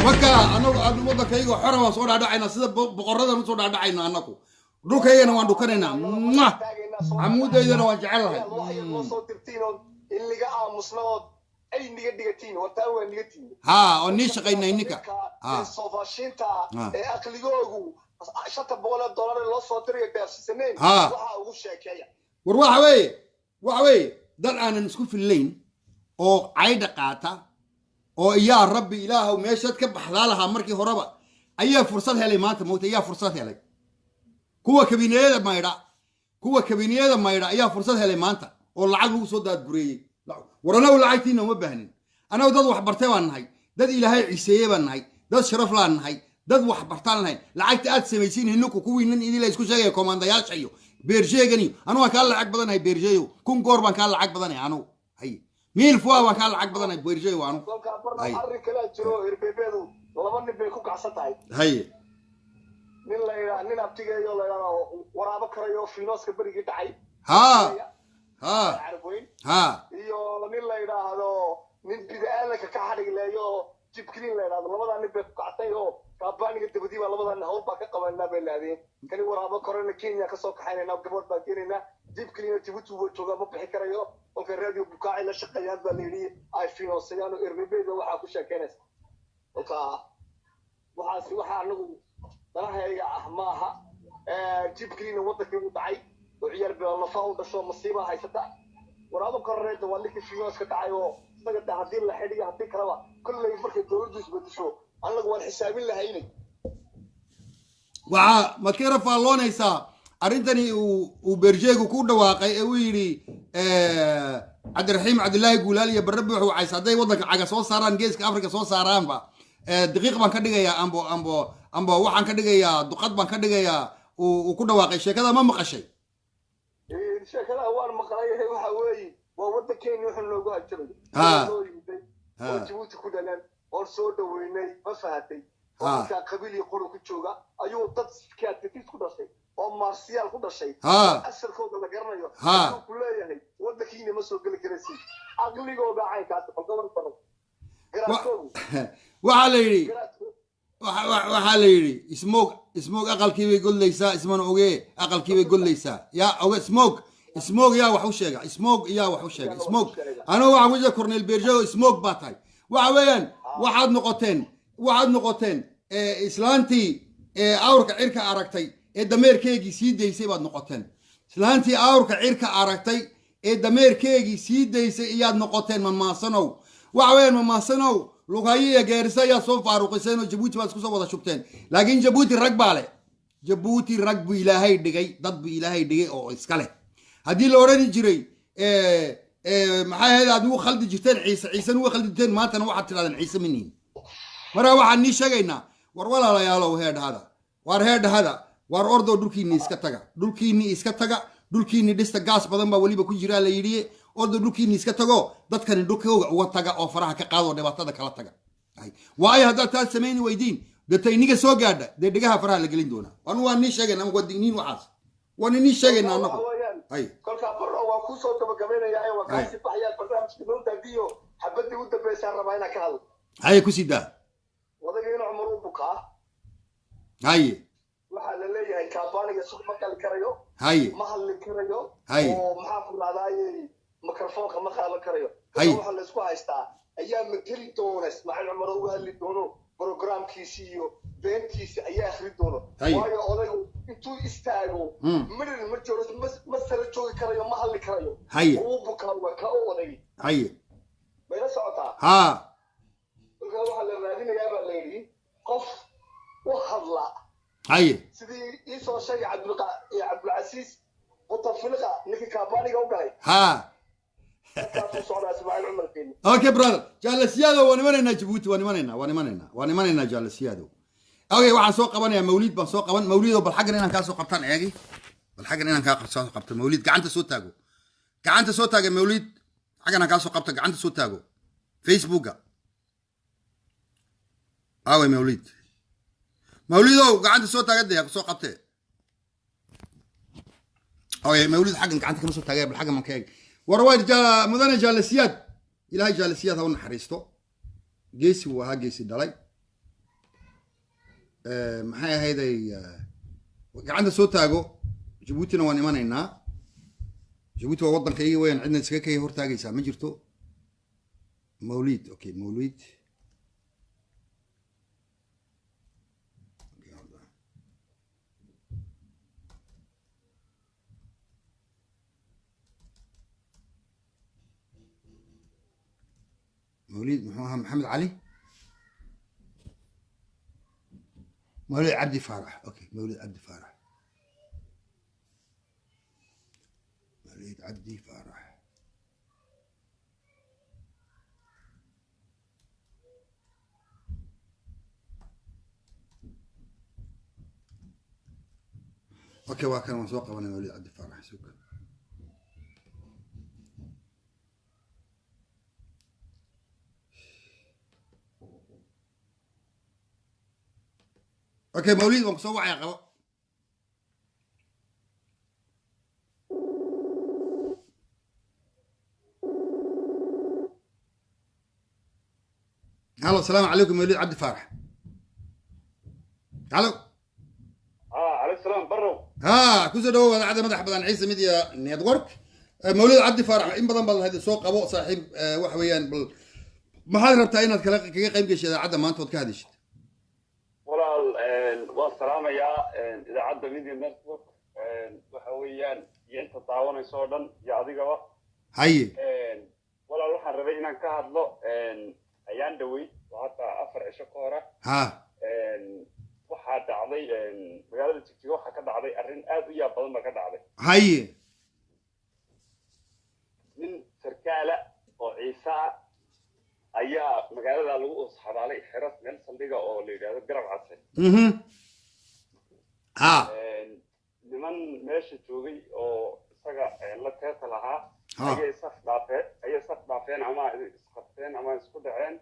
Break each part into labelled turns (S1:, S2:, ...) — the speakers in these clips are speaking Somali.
S1: Marka anagu aad waddankayga xora waan soo dhaadhacaynaa, sida boqoradan usoo dhaadhacaynaa. Anagu dhulkaygana waan dhukanaynaa. Mwah! Camuudaydana waan jecelahay.
S2: Waxay noo soo dirtiin ood in liga aamusna ood ay niga dhigatiin, hortaa waa niga tiin.
S1: Haa, oo nii shaqaynay ninka.
S2: Ee soofashiinta ee aqligoogu 500 ee dollar loo soo dirayo gaarsiisaneen, waxaa ugu sheekeeya.
S1: War waxa weeye, waxa weeye dad aanan isku fillayn oo caydha qaata oo yaa rabbi ilaahow meeshaad ka baxdaa lahaa markii horeba ayaa fursad helay maanta moogta, ayaa fursad helay. Kuwa kabineyada maydha, kuwa kabineyada maydha ayaa fursad helay maanta oo lacag lagu soo daadgureeyey. War anagu lacagtiina uma baahnin. Anagu dad wax bartay baan nahay, dad Ilaahay ciiseeye baan nahay, dad sharaf laan nahay, dad wax bartaan nahay. Lacagta aad samaysiin hinku kuwiinan idin la isku sheegaya, komandayaasha iyo beersheegan iyo anu waan kaa lacag badanahay beersheeyo, 1000 goor baan kaa lacag badanahay anu. Hay, mille fois baan kaa lacag badanahay beersheeyo anu.
S2: Kolkaa barna arrin kalea jiro, hirbeebeedu laba nin bay ku kacsan tahay.
S1: Haye.
S2: Nin la yidhaa, nin abtigeeyo la yidhahdo waraabo karayo fiinooska berigii dhacay.
S1: Ha ha.
S2: Carab weyn.
S1: Ha.
S2: Iyo nin la yidhaahdo nin bida'aadanka ka xadhigleeyo oo Jibkriin la yidhahdo. Labadaa nin bay ku kactay oo kaabaaniga dabadii baa labadaa nin hawl baa ka qabanaa bay laadeen. Kani waraabo korena Kenya kasoo kaxaynayna, gabadh baa keenaynaa. Jibkriina Jibuuti buu joogaa, ma bixi karayo. Kolka Radio Bukaaci la shaqeeyaan baa la yidhi, ay fiinoosayaan oo erbebeeda waxaa ku sheekeynaysa. Kolka waxaasi waxa anagu danahayga ah maaha. Jibkriina wadankii u dhacay oo ciyaar beelafa u dhasho masiibaa haysata. Waraabo koreeda waa ninkii fiinooska dhacay oo isaga de haddii la xidhiyo haddii kaleba kolley markay dowladdu isbedesho annagu waan xisaabin lahaynay.
S1: Waxaa maad ka yara faalloonaysaa arrintani uu beerjeegu ku dhawaaqay ee uu yidhi Cabdiraxiim Cabdilaahi Guulaal iyo Barre Buux Wacays hadday waddanka caga soo saaraan, Geeska Afrika soo saaraanba, daqiiq baan ka dhigayaa, ambo waxaan ka dhigayaa duqad baan ka dhigayaa, uu ku dhawaaqay? Sheekada ma maqashay?
S2: Sheekada waan maqlay. Waxa weeye waa waddankeeni wuxuu noogu hajabay noo yimiday oo Jabuuti ku dhalan oon soo dhaweynay, ma fahatay? Oo markaa qabiil iyo qoro ku jooga ayuu dad kaatitis ku dhashay oo maarsiyaal ku dhashay, asalkooda la garanayo, ayuu ku leeyahay waddankiina ma soo geli karaysid. Caqligooda caynkaas balka war badan garaadkoodu.
S1: Waxaa la yidhi
S2: garaadkoodu
S1: waxaa la yidhi smoke smoke aqalkii bay godlaysaa, ismana ogee aqalkii bay godlaysaa. Yaa oge smoke smoke? Yaa wax u sheega smoke? Yaa wax u sheega smoke? Anigu waxaan ku jira Cornel Bergeo, smoke baa tahay. Waxa weeyaan waxaad noqoteen islaantii awrka cirka aragtay ee dameerkeegii sii daysay baad noqoteen. Islaantii awrka cirka aragtay ee dameerkeegii sii daysay iyaad noqoteen, mamaasanow. Waxa weeyaan mamaasanow, Lughayo iyo Geerisa ayaad soo faaruqiseen oo Jabuuti baad isku soo wada shubteen. Laakiin Jabuuti rag baa leh. Jabuuti rag buu Ilaahay dhigay, dad buu Ilaahay dhigay oo iska leh. Haddii la odhani jiray maxay ahayd, aad ugu khaldi jirteen Ciise, Ciise ugu khaldi jirteen, maantana waxaad tidhahdeen Ciise manihin. Marka waxaan nii sheegaynaa, war walaalayaalow, heedhahada, waar heedhahada, waar ordoo dhulkiinni iska taga, dhulkiinni iska taga, dhulkiinni dhista. Gaas badan baa weliba ku jiraa la yidhi. Ordoo dhulkiinni iska tago, dadkani dhulkooga uga taga oo faraha ka qaado, dhibaatada kala taga. Waayo haddaad taas samayni weydiin, deta iniga soo gaadha dee dhegaha faraha la gelin doonaa. Anu waan nii sheegayna ama waa digniin, waxaas waan inii sheegayna anagu. Hay.
S2: Kolkaa barro waan kusoo gabagabaynayaa ee waan kaasi baxayaa barnaamijka noontaadiyo xabadii u dambeysaan rabaa inaan ka hadlo.
S1: Haye, kusii daa.
S2: Odayga Cumar uu bukaa. Waxaa la leeyahay kaabaaniga suq ma gali karayo, ma hadli karayo, oo maxaa ku raadaaye mikrofoonka ma qaadan karayo. Waxaa la isku haystaa ayaa mateli doona Ismaaciil Cumar oo uga hadli doono programkiisi iyo beentiisi ayaa akhri doono. Waayo odaygu intuu istaago mirir ma jiro, ma sara joogi karayo, ma hadli karayo. Uu bukaa, waa ka u oday. Mayla socotaa?
S1: Haa.
S2: Markaa waxaa la raadinayaa baa la yidhi qof u hadla sidii iisoo sheegay Cabdulcasiis Butafilqa, ninkii kaabaaniga u galay. Markaasuu socdaa Ismaaciil Cumar Geeni.
S1: Okay brother Jaalasiyaado, waan imanaynaa Jabuuti, waan imanaynaa, waan imanaynaa, waan imanaynaa Jaalasiyaado. Okay, waxaan soo qabanayaa Mawliid baan soo qaban. Mawliido, bal xaggan inaan kaa soo qabtaan eegi, bal xaggan inaan kaa soo qabto. Mawliid, gacanta soo taago, gacanta soo taaga. Mawliid, xaggan aan kaa soo qabto, gacanta soo taago Facebooka. Aaway Mawliid? Mawliidow, gacanta soo taaga dee, soo qabtee. Okay, Mawliid xaggan gacanta kama soo taagay, bal xaggan baan ka eegi. War waa mudane Jaalasiyaad, Ilaahay Jaalasiyaad ha u naxariisto. Geesi wuu ahaa, geesi dhalay. Maxay ahayday, gacanta soo taago. Jabuutina waan imanaynaa. Jabuuti waa waddankayga weyaan, cidna iskaga kay hortaagaysaa ma jirto. Mawlid, okay, Mawlid. Okay, hold on. Mawlid muxuu ahaa? Maxamed Cali, Mawlid Cabdi Faarax. Okay, Mawlid Cabdi Faarax, Mawlid Cabdi Faarax. Okay, waa kan, waan soo qabanay Mawlid Cabdi Faarax. Sug. Okay, Mawlid, waan kusoo wacaya, qabo. Halo, asalaamu calaykum, Mawlid Cabdi Faarax. Halo.
S3: Calaykum salaam, Barrow.
S1: Ha, kusoo dhawow idaacadda madax badan Ciise Media Network. Mawlid Cabdi Faarax, in badan baad lahayd soo qabo saaxiib. Waxa weeyaan, bal maxaad rabtaa inaad kala kaga qayb gashay idaacadda maanta ood ka hadishid?
S3: Walaal, waan salaamayaa idaacadda Media Network, waxa weeyaan, iyo inta daawanayso oo dhan iyo adigaba.
S1: Haye.
S3: Walaal, waxaan rabay inaan ka hadlo ayaan dhawey oo hadda 4 cisho ka hora waxaa dhacday magaalada Jigjiga, waxaa ka dhacday arrin aad u yaab badan baa ka dhacday. Nin sarkaala oo Ciise ah ayaa magaalada lagu usxabaalay xeras meel saldhiga oo la yidhaahdo Garab Case. Niman meesha joogay oo isaga la teeta lahaa ayay saf dhaafeen ama isqabteen ama isku dhaceen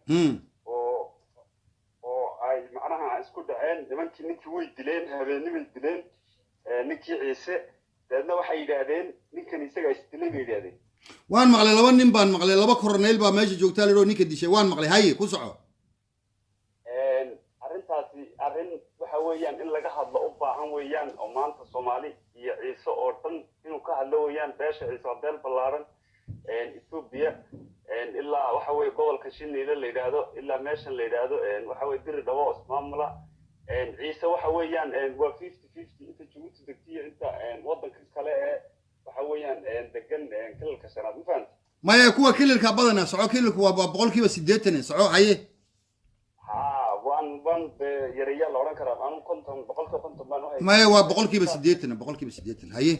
S3: oo ay macnaha isku dhaceen nimankii. Ninkii way dileen, habeenimay dileen ninkii Ciise. Dabeedna waxay yidhaahdeen ninkan isagaa isdilay bay yidhahdeen.
S1: Waan maqlay, laba nin baan maqlay, laba koroneyl baa meesha joogtaa lidhoo ninka dishay, waan maqlay. Haye, ku soco.
S3: Arrintaasi arrin waxa weeyaan in laga hadlo u baahan weeyaan, oo maanta Soomaali iyo Ciise oo dhan inuu ka hadlo weeyaan. Beesha Ciise waa beel ballaaran. Ethiopia ilaa waxa weeye gobolka Shiniile la yidhaahdo, ilaa meeshan la yidhaahdo waxa weye Diri Dhabo oo ismaamula. Ciise waxa weeyaan waa 50-50, inta Jabuuti degtiyo inta waddanka kale ee waxa weeyaan degan kilalka shanaad, ma fahanta?
S1: Maya, kuwa kililka badana. Soco, kililku waa 80%. Soco, haye.
S3: Ha, waan yareeyaa la odhan karaa, anu 50, 50% baan uhay.
S1: Maya, waa 80%, 80%. Haye.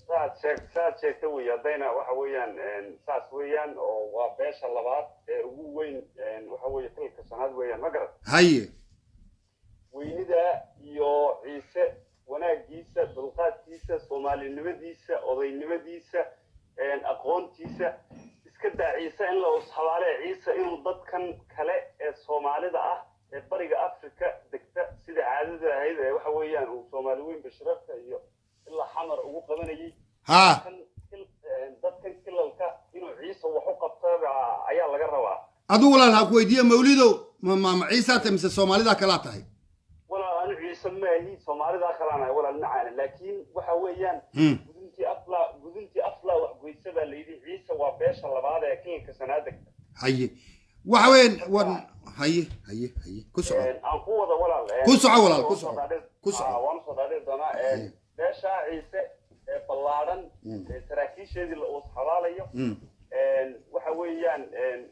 S3: Saad sheegta wey, haddayna waxa weeyaan saas weeyaan, oo waa beesha labaad ee ugu weyn waxa weeye kilalka shanaad weeyaan, ma garat?
S1: Haye.
S3: Weynida iyo Ciise wanaagiisa, dulqaadkiisa, soomaalinimadiisa, odaynimadiisa, aqoontiisa iska daa Ciise in la ushabaale. Ciise inuu dadkan kale ee Soomaalida ah ee Bariga Africa degta, sida caadada ahayd ee waxa weeyaan uu Soomaali weyn basharafka iyo ilaa Xamar ugu qabanayay, dadkan kilalka inuu Ciise wax u qabtaba ayaa laga rabaa.
S1: Adigu walaal ha ku weydiiya, Mawlidow, ma Ciisaa tahay mise Soomaalida kalaa tahay?
S3: Walaal, anu Ciise maahi, Soomaalidaa kalaanahay walaal macaana, laakiin waxa weeyaan guduntii aflaa wax goysa baa layidhi. Ciise waa beesha labaad ee kilalka sanaadegta.
S1: Haye, waxa weeyaan wan, haye haye haye, ku soco.
S3: Aan ku wada, walaal.
S1: Ku soco walaal, ku soco, ku soco.
S3: Waan usoo dhaadhici doonaa. Beesha Ciise ee ballaadhan ee saraakiisheedii la uus xabaalayo, waxa weeyaan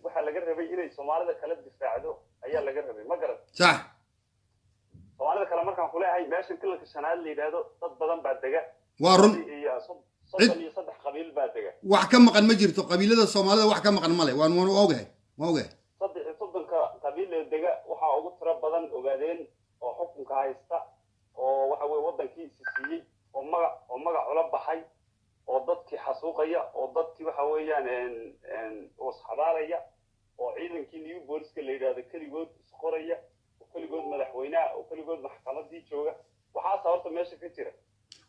S3: waxaa laga rabay inay Soomaalida kala difaacdo ayaa laga rabay, ma garat?
S1: Sax.
S3: Soomaalida kale markaan kuleeyahay, meeshan kilalka shanaad la yidhaahdo dad badan baa dega.
S1: Waa run.
S3: Iyo 33 qabiil baa dega.
S1: Wax ka maqan ma jirto qabiilada Soomaalida, wax ka maqan male, waan ogahay, waan ogahay.
S3: 33-ka qabiil ee dega waxaa ugu tiro badan Ogaadeen oo xukunka haysta, oo waxa weye waddankii isi siiyey, oo magac ula baxay, oo dadkii xasuuqaya, oo dadkii waxa weeyaan wasxabaalaya, oo ciidankii new booliska la yidhaahdo keligood isqoraya, oo keligood madaxweynaha, oo keligood maxkamadii jooga. Waxaasa horta meesha ka jira.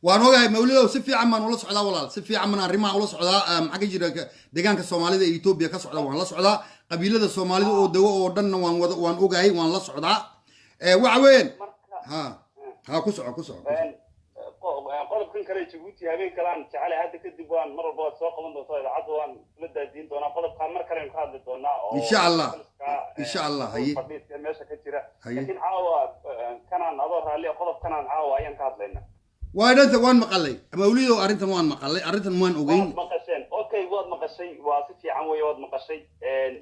S1: Waan ogahay Mawlidow, si fiican baan ula socdaa walaal, si fiican baan arrimaha ula socdaa. Maxaa ka jira deegaanka Soomaalida ee Etoobiya ka socda? Waan la socdaa qabiilada Soomaalida oo dawo oo dhanna, waan wada, waan ogahay, waan la socdaa. Waxa weeyaan
S3: Marka
S1: ha ha, ku soco, ku soco, ku soco.
S3: Qodobkan kale Jabuuti habeen kalaan jecelahay, hadda kadib waan mar walba waad soo qaban doontaa idaacadda, waan kula daadiin doonaa. Qodobkaan mar kalenu ka hadli doonaa oo
S1: Insha Allah. Insha Allah, haye.
S3: Fadhiiska meesha ka jira.
S1: Haye.
S3: Laakiin caawa kanaan adoo raalli ah, qodobkanaan caawa ayaan ka hadlaynaa.
S1: Waa dhanta, waan maqalay Mawlidow, arrintan waan maqalay, arrintan waan ogeyn.
S3: Waad maqasheen, okay, waad maqashay, waa si fiican weeye, waad maqashay.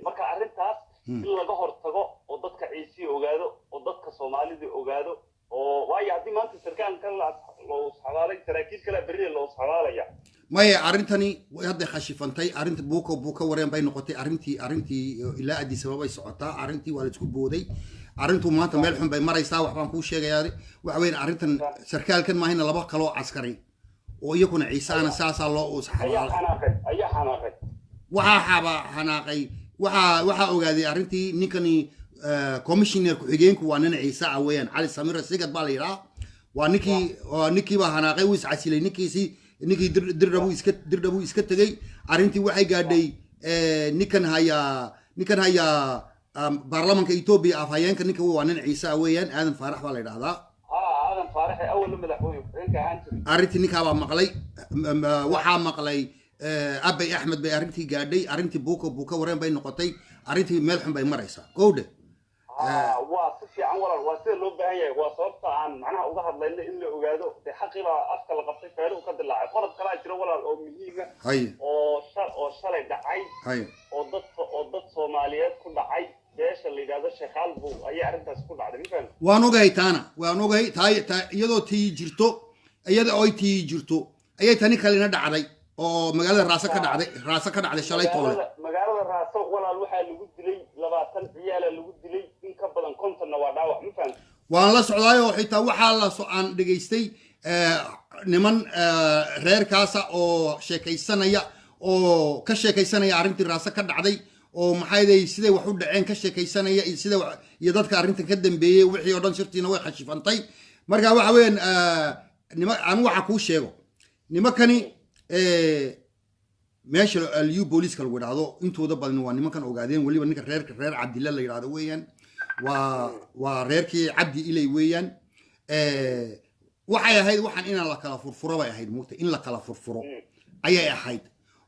S3: Marka arrintaas in laga hortago oo dadka Ciisii ogaado oo dadka Soomaalida ogaado, oo waayo haddii maanta sarkaalkan loo usxabaalay, saraakiil kale berri loo usxabaalaya.
S1: Maya, arrintani way hadday khashifantay arrinta, buuka buuka wareen bay noqotay arrintii ilaa Addis Ababa bay socotaa arrintii, waa la isku booday arrintu, maanta meel xun bay maraysaa. Waxbaan kuu sheegayaa, waxa weyn arrintan sarkaalkan maahina laba kaloo caskari oo iyakuna Ciisaana saasaa loo
S3: Ayaa
S1: usxabaalay.
S3: Xanaaqay, ayaa xanaaqay.
S1: Waxaa xaba xanaaqay, waxaa ogaaday arrintii ninkani commissioner ku-xigeenku waa nin Ciise ah weeyaan, Cali Samira Sigad baa la yidhaha. Waa ninkii baa xanaaqay, wuu iscasilay ninkiisi, ninkii Dirdhabuu iska tegey. Arrintii waxay gaadhay ninkan hayaa baarlamanka Etoobiya, afhayeenka ninka waa nin Ciise ah weeyaan, Aadan Faarax baa la yidhahdaa.
S3: Ha, Aadan Faaraxe, awalna madaxweyne ku-xigeenka ahaan jiray.
S1: Arrintii ninkaabaa maqlay, waxaa maqlay Abay Axmed bay arrintii gaadhay. Arrintii buuka buuka wareen bay noqotay arrintii, meel xun bay maraysaa, kowdhe.
S3: Ha, waa si fiican walaal, waa sida loo baahan yahay, waa sababta aan macnaha uga hadlayno in la ogaado dee xaqii baa afka la qabtay, feeluhu ka dilaacay. Qodob kalaa jiro walaal oo muhiima
S1: Haye.
S3: oo shalay dhacay
S1: Haye.
S3: oo dad Soomaaliyeed ku dhacay, beesha la yidhahdo Sheekhaal buu ayay arrintaas ku dhacday, ma fahamtay?
S1: Waan ogahay taana, waan ogahay taa. Iyadoo tii jirto, iyada oo tii jirto ayay tani kalena dhacday oo magaalada Raasa ka dhacday, Raasa ka dhacday shalay toole.
S3: Magaalada Raaso walaal waxaa lagu dilay 20 ciyaala lagu dilay, in ka badan 50-na waa dhaawac, ma fahamtay?
S1: Waan la socdaayoo xitaa waxaa la so aan dhegaystay niman reerkaasa oo sheekaysanaya, oo ka sheekaysanaya arrintii Raasa ka dhacday, oo maxay siday wax u dhaceen ka sheekaysanaya iyo sida iyo dadka arrintan ka dambeeyey, wixii oo dhan sirtiina way khashifantay. Marka waxa weeyaan nima anu waxa kuu sheego, nimankani meesha liyu booliiska lagu yidhaahdo intooda badan waa nimankan Ogaadeen, weliba ninka reerka reer Cabdilla la yidhaahdo weeyaan, waa reerkii Cabdi Ilay weeyaan. Waxay ahayd waxaan inaan la kala furfuro bay ahayd, mugta in la kala furfuro ayay ahayd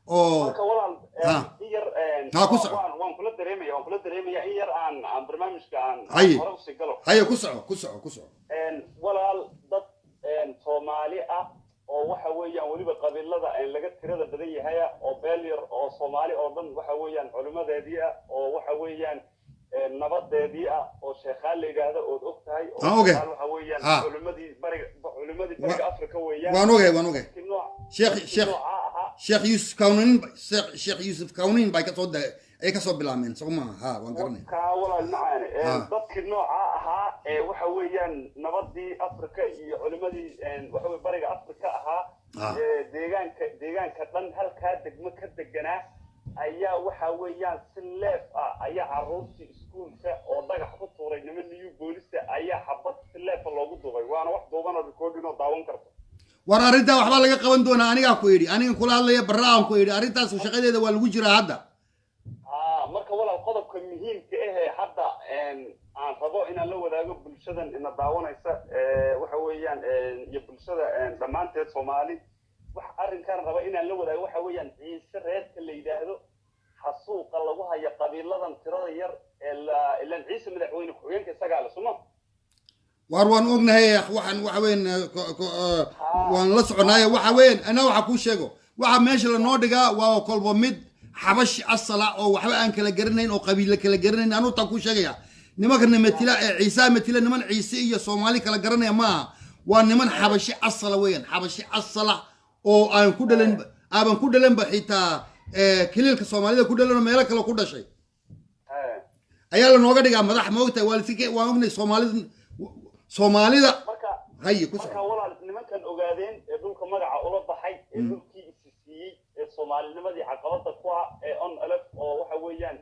S1: oo
S3: Marka walaal
S1: Ha.
S3: in yar
S1: Ha, ku soco.
S3: Waan kula dareemaya in yar aan barnaamijka aan
S1: Haye.
S3: hore usii galo.
S1: Haye, ku soco, ku soco, ku soco.
S3: Walaal, dad Soomaali ah oo waxa weeyaan weliba qabiilada laga tirada badan yahaya, oo beel yar oo Soomaali oo dhan waxa weeyaan culimadeedii ah, oo waxa weeyaan nabadeedii ah, oo Sheekhaal la yidhaahdo ood og tahay, oo
S1: Waan ogahay.
S3: Sheekhaal waxa weeyaan
S1: Ha.
S3: culimadii bariga Afrika weeyaan.
S1: Waan ogahay, waan ogahay.
S3: Dadkii nooc
S1: Sheekh
S3: dadkii
S1: Sheekh
S3: noocaa ahaa.
S1: Sheekh Yuusuf Kawnayn, Sheekh Yuusuf Kawnayn bay kasoo ay kasoo bilaabmeen, soo maaha? Ha, waan garanay.
S3: Kaa walaal macaane,
S1: Ha.
S3: dadkii noocaa ahaa ee waxa weeyaan nabadii Afrika iyo culimadii waxa weye bariga Afrika ahaa,
S1: Ha.
S3: ee deegaanka dhan halkaa degmo ka deganaa ayaa waxa weeyaan si leef ah ayaa caruurtii iskuulka oo dhagax ku tuuray niman new boolisa ayaa xabad si leefa loogu duubay, waana wax duuban oo recording oo daawan karto.
S1: War arrintaa waxbaa laga qaban doonaa, anigaa ku idhi, anigan kula hadlaya barra aan ku idhi, arrintaas shaqadeeda waa lagu jiraa hadda.
S3: Haa, marka walaal qodobka muhiimka ahee hadda aan rabo inaan la wadaago bulshadan ina daawanaysa waxa weeyaan iyo bulshada dhammaanteed Soomaali, wax arrinkaan raba inaan la wadaago waxa weeyaan Ciise reerka la yidhaahdo xasuuqa lagu hayo qabiiladan tirada yar ee la ilaan Ciise madaxweyne ku-xigeenka isagaa le suma.
S1: Waar waan ognahay, waxaan waxa weyn waan la soconaaye. Waxa weyn anaa waxa kuu sheego, waxa meesha lanoo dhigaa waa kolba mid Xabashi asala oo waxba aan kala garanayn oo qabiilo kala garanayn. Anuu taa kuu sheegaya, nimankana matila ee Ciisaa matila niman Ciise iyo Soomaali kala garanaya maaha, waa niman Xabashi asala weeyaan, Xabashi asala oo aan ku dhalan, aaban ku dhalanba xitaa kiliilka Soomaalida ku dhalan oo meelo kale ku dhashay ayaa lanooga dhigaa madax, maogtahay? Waa lasi waan ognay Soomaalida, Soomaalida.
S3: Marka
S1: Haye, ku
S3: marka
S1: soco.
S3: Walaal, nimankan Ogaadeen ee dhulka magaca ula baxay, ee dhulkii isi siiyey, ee Soomaalinimadii caqabada ku ah, ee ONLF oo waxa weeyaan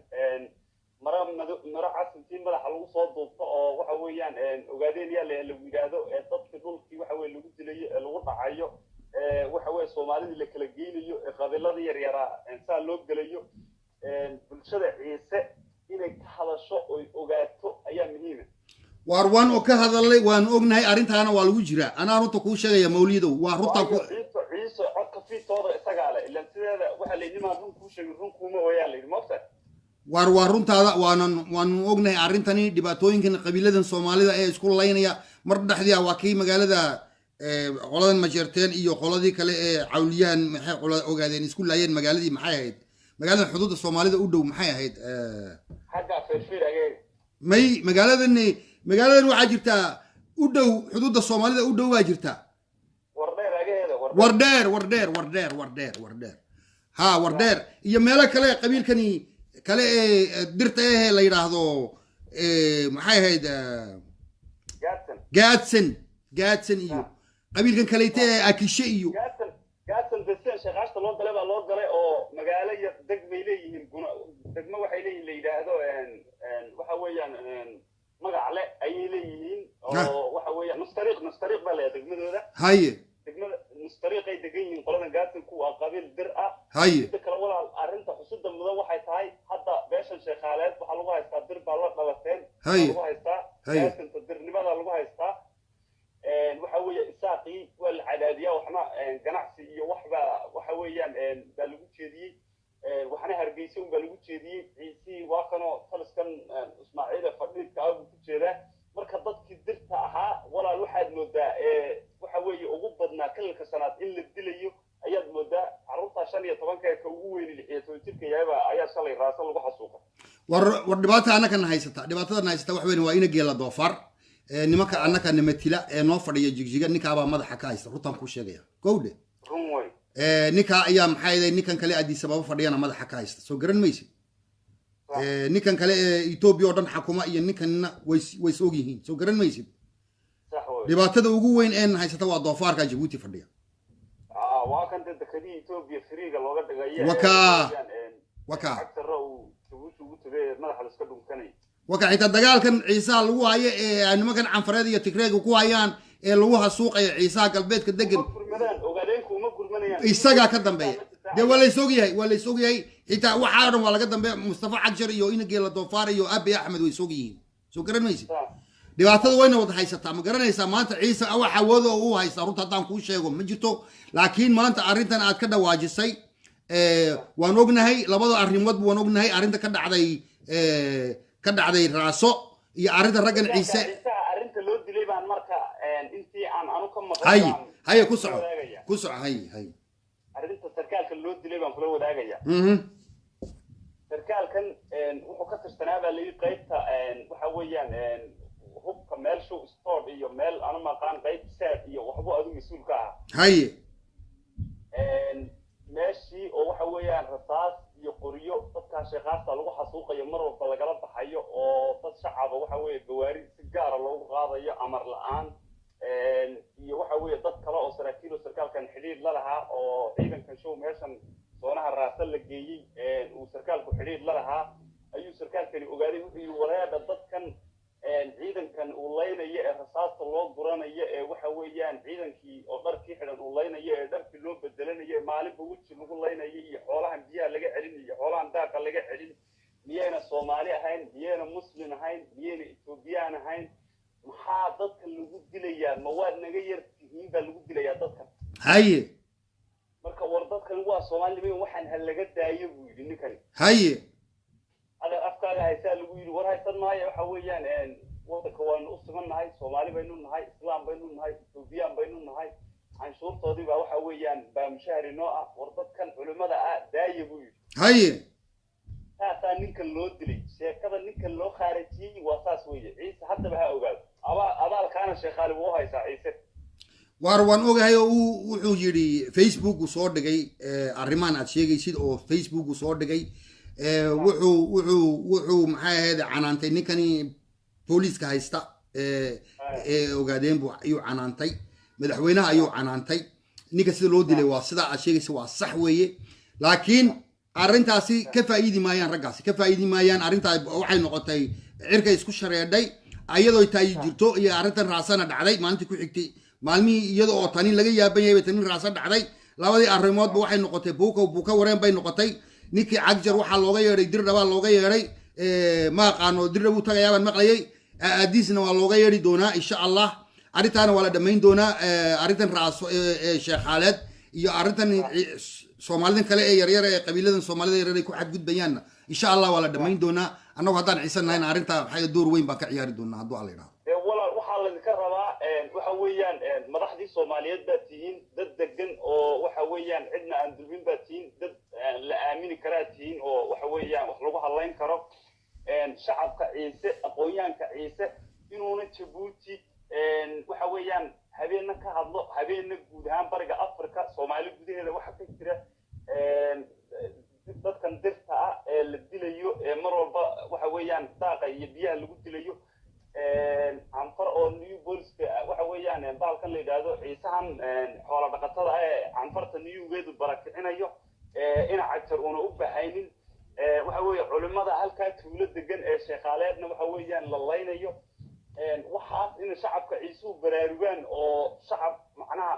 S3: Mara mado, maro casintii madaxa lagu soo duubto oo waxa weeyaan ogaadeen yaa lagu yidhaahdo, ee dadki dhulkii waxa weye lagu dilayo, ee lagu dhacayo, ee waxa weye Soomaalidii la kala geynayo, ee qabiiladii yaryaraa saa loo gelayo. Bulshada Ciise inay ka hadasho oy ogaato ayaa muhiima.
S1: Waar waan oo ka hadalnay, waan ognahay arrintaana, waa lagu jiraa. Anaa runta kuu sheegaya, Mawliidow, waa runtaan ku
S3: Waayo Ciise codka fiitooda isagaa leh, ilan sideeda waxaa la yidhi maan run kuu sheegin run kuuma ooyaa la yidhi, moogta.
S1: Waar waa runtaada, waanan waanu ognahay arrintani, dhibaatooyinkan qabiiladan Soomaalida ee isku laynaya. Mar dhexdii ah waa kii magaalada qoladan Majeerteen iyo qoladii kale ee Cawliyahan, maxay qola ogaadeen, isku laayeen magaaladii, maxay ahayd magaaladan xuduudda Soomaalida u dhow, maxay ahayd?
S3: Xagga Feerfeer ageega.
S1: May, magaaladan waxaa jirtaa u dhow xuduudda Soomaalida u dhow baa jirta.
S3: Wardheer ageeda,
S1: Wardheer, Wardheer, Wardheer, Wardheer, Wardheer, ha, Wardheer iyo meelo kale. Qabiilkani kale ee Dirta ehe la yidhaahdo, maxay ahayd?
S3: Gaadsan.
S1: Gaadsan, Gaadsan iyo qabiilkan kaleyte ee Akishe iyo
S3: Gaadsan, Gaadsan desen sheekaashta loo galay baa loo galay oo magaalo iyo degmay leeyihiin, guna degmo waxay leeyihiin la yidhaahdo waxa weeyaan magac le ayay leeyihiin oo waxa weeyaan Nustariiq, Nustariiq baa leeyahay degmadooda. Degmada Nustariiqay degan yihiin qoladan Gaadsanku, waa qabiil Dir ah. Midda kale walaal, arrinta xusida mudan waxay tahay hadda beeshan Sheekhaaleed waxaa lagu haystaa Dir baa la dhalateen lagu haystaa. Gaadsanta dirnimada lagu haystaa. Waxa weeye Isaaqii waa la cadaadiyaa, waxna ganacsi iyo waxbaa waxa weeyaan baa lagu jeediyey, waxna Hargeysa un baa lagu jeediyey. Ciisihii waa kanoo taliskan Ismaaciila fadhiidka ah buu ku jeedaa. Marka dadkii Dirta ahaa walaal waxaad moodaa waxa weeye ugu badnaa kalalka shanaad in la dilayo ayaad moodaa. Carruurta 15-ka ee ka ugu weyni 16 jirka yahayba ayaa shalay Raasa lagu xasuuqay.
S1: War dhibaata annakana haysata, dhibaatadana haysata wax weyn waa ina geela doofaar nimanka annaka namatila ee noo fadhiya Jigjiga, ninkaabaa madaxa ka haysta, runtaan kuu sheegaya, gowdhe.
S3: Run wey.
S1: Ninkaa ayaa, maxaa yeelay, ninkan kale Addis Ababa fadhiyana madaxa ka haysta, soo garan maysid? Ninkan kale ee Etoobiya oo dhan xakuma iyo ninkanna ways og yihiin, soo garan maysid?
S3: Sax wey.
S1: Dhibaatada ugu weyn een haysata waa doofaarka Jabuuti fadhiya.
S3: Waa kan dee dekadihii Etoobiya firiiga looga dhigay.
S1: Wakaa. Wakaa.
S3: Cagtara uu Jabuuti ugu tagay madaxa la iska dhunkanay.
S1: Waka xitaa dagaalkan Ciisaha lagu hayo ee nimankan Canfareed iyo Tigreega ku hayaan ee lagu hasuuqayo Ciisaha galbeedka degan.
S3: Uma gurmadaan Ogaadeenku, uma gurmanayaan.
S1: Isagaa ka dambeeya dee, waa lays ogyahay, waa lays ogyahay. Xitaa waxaa o dhan waa laga dambeeya. Mustafa Cagshar iyo Inageela Doofaar iyo Abi Axmed way is og yihiin, soo garan maysid? Dhibaatada wayna wada haysataa, ma garanaysaa? Maanta Ciise wax awood oo uu haystaa, runta haddaan kuu sheego, ma jirto. Laakiin maanta arrintan aad ka dhawaajisay waan ognahay, labada arrimoodba waan ognahay, arrinta ka dhacday Raaso iyo arrinta raggan Ciise.
S3: Ciisaha arrinta loo dilay baan marka intii aan anu ka maqlay
S1: Hay.
S3: baan
S1: Haye, ku soco.
S3: wadaagaya.
S1: Ku soco, hay hay.
S3: Arrinta sarkaalka loo dilay baan kula wadaagaya. Sarkaalkan wuxuu ka tirsanaa baa layidhi qaybta waxa weeyaan hubka, meel show store iyo meel anu maqaan, qayb saad iyo waxbuu adigu mas-uul ka ahaa. Meeshii oo waxa weeyaan rasaas iyo qoryo dadkaa sheekaasta lagu xasuuqayo mar walba lagala baxayo oo dad shacaba waxa weeye gawaari si gaara loogu qaadayo amar la-aan, iyo waxa weeye dad kale oo saraakiil oo sarkaalkan xidhiir la lahaa oo ciidankan show meeshan soonaha Raasa la geeyey uu sarkaalku xidhiir la lahaa ayuu sarkaalkani ogaaday. Wuxuu yidhi: "Wareedha, dadkan ciidankan uu laynayo ee rasaasta loo guranayo ee waxa weeyaan ciidankii oo dharkii xidhan uu laynayo ee dharkii loo bedelanayo ee maalinba weji lagu laynayo iyo xoolahan biyaha laga celin iyo xoolahan daaqa laga celin, miyayna Soomaali ahayn? Miyayna Muslim ahayn? Miyayna Etoobiyaan ahayn? Maxaa dadka lagu dilayaa? Ma waad naga yar tihiin baa lagu dilayaa dadkan?" "Marka war dadkan waa Soomaali, waxaan ha laga daayo," buu yidhi ninkani. "Adeer, afkaaga haysaa," lagu yidhi. "War haysan maayo, waxa weeyaan wadanka waanu u siman nahay, Soomaali baynu nahay, Islaam baynu nahay, Etoobiyaan baynu nahay, canshuurtoodii baa waxa weeyaan baa mushahari noo ah. War dadkan culimmada ah daaya," buu yidhi. Saasaa ninkan loo dilay. Sheekada ninkan loo khaarajiyey waa saas weeye. Ciise haddaba ha ogaado, abaalkaana Sheekhaali wuu haysaa Ciise.
S1: Waar waan ogahay oo uu wuxuu yidhi Facebooku soo dhigay arrimahan aad sheegaysid oo Facebooku soo dhigay. Wuxuu maxay ahayd canaantay ninkani booliiska haysta ee Ogaadeen buu ayuu canaantay, madaxweynaha ayuu canaantay. Ninka sida loo dilay waa sidaa aad sheegaysa, waa sax weeye, laakiin Arrintaasi ka faa'iidi maayaan raggaasi, ka faa'iidi maayaan. Arrintaa waxay noqotay cirkay isku shareedhay iyadoo taayi jirto iyo arrintan raasana dhacday maalintii ku xigtay. Maalmihii iyada oo tani laga yaaban yahay bay tani raasa dhacday. Labadii arrimoodba waxay noqotay buuka buuka wareen bay noqotay. Ninkii Cagjar waxaa looga yeedhay Dirdhabaa looga yeedhay, ma aqaano, Dirdha buu tagayaa baan maqlayay. Aadiisna waa looga yeedhi doonaa insha Allah. Arrintaana waa la dhammayn doonaa. Arrintan Raaso ee Sheekhaaleed iyo arrintan Soomaalidan kale ee yaryar ee qabiiladan Soomaalida yaryar ay ku xadgudbayaanna insha Allah waa la dhammayn doonaa. Annagu haddaan ciisanahayna arrintaa waxay door weyn baan ka ciyaari doonaa hadduu Alla yidhahdo.
S3: Dee walaal, waxaa laydinka rabaa waxa weeyaan madaxdii Soomaaliyeed baa tihiin, dad degan oo waxa weeyaan cidna aan dulmin baa tihiin, dad la aamini karaa tihiin oo waxa weeyaan wax lagu hadlayn karo. Shacabka Ciise, aqoonyahanka Ciise inuuna Jabuuti waxa weeyaan habeenna ka hadlo, habeenna guud ahaan Bariga Africa, Soomaali gudaheeda waxa ka jira, dadkan dirta ah ee la dilayo ee mar walba waxa weeyaan daaqa iyo biyaha lagu dilayo, Canfar oo New Booliska waxa weeyaan bahalkan la yidhaahdo Ciisahan xoola dhaqatada ah ee Canfarta newgeedu barakicinayo, ina Cagjar una u baxaynin, waxa weeye culimada halkaa tuulo degan ee Sheekhaaleedna waxa weeyaan la laynayo. Waxaas in shacabka Ciisuhu baraarugaan oo shacab macnaha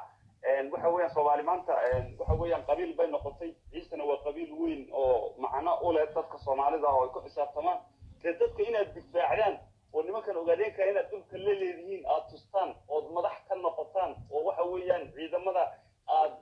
S3: waxa weeyaan Soomaali maanta waxa weeyaan qabiil bay noqotay. Ciisena waa qabiil weyn oo macno u leh dadka Soomaalida oo ay ku xisaabtamaan. Dee dadka inaad difaacdaan oo nimankan Ogaadeenka inaad dhulka la leedihiin aad tustaan ood madax ka noqotaan oo waxa weeyaan ciidamada aad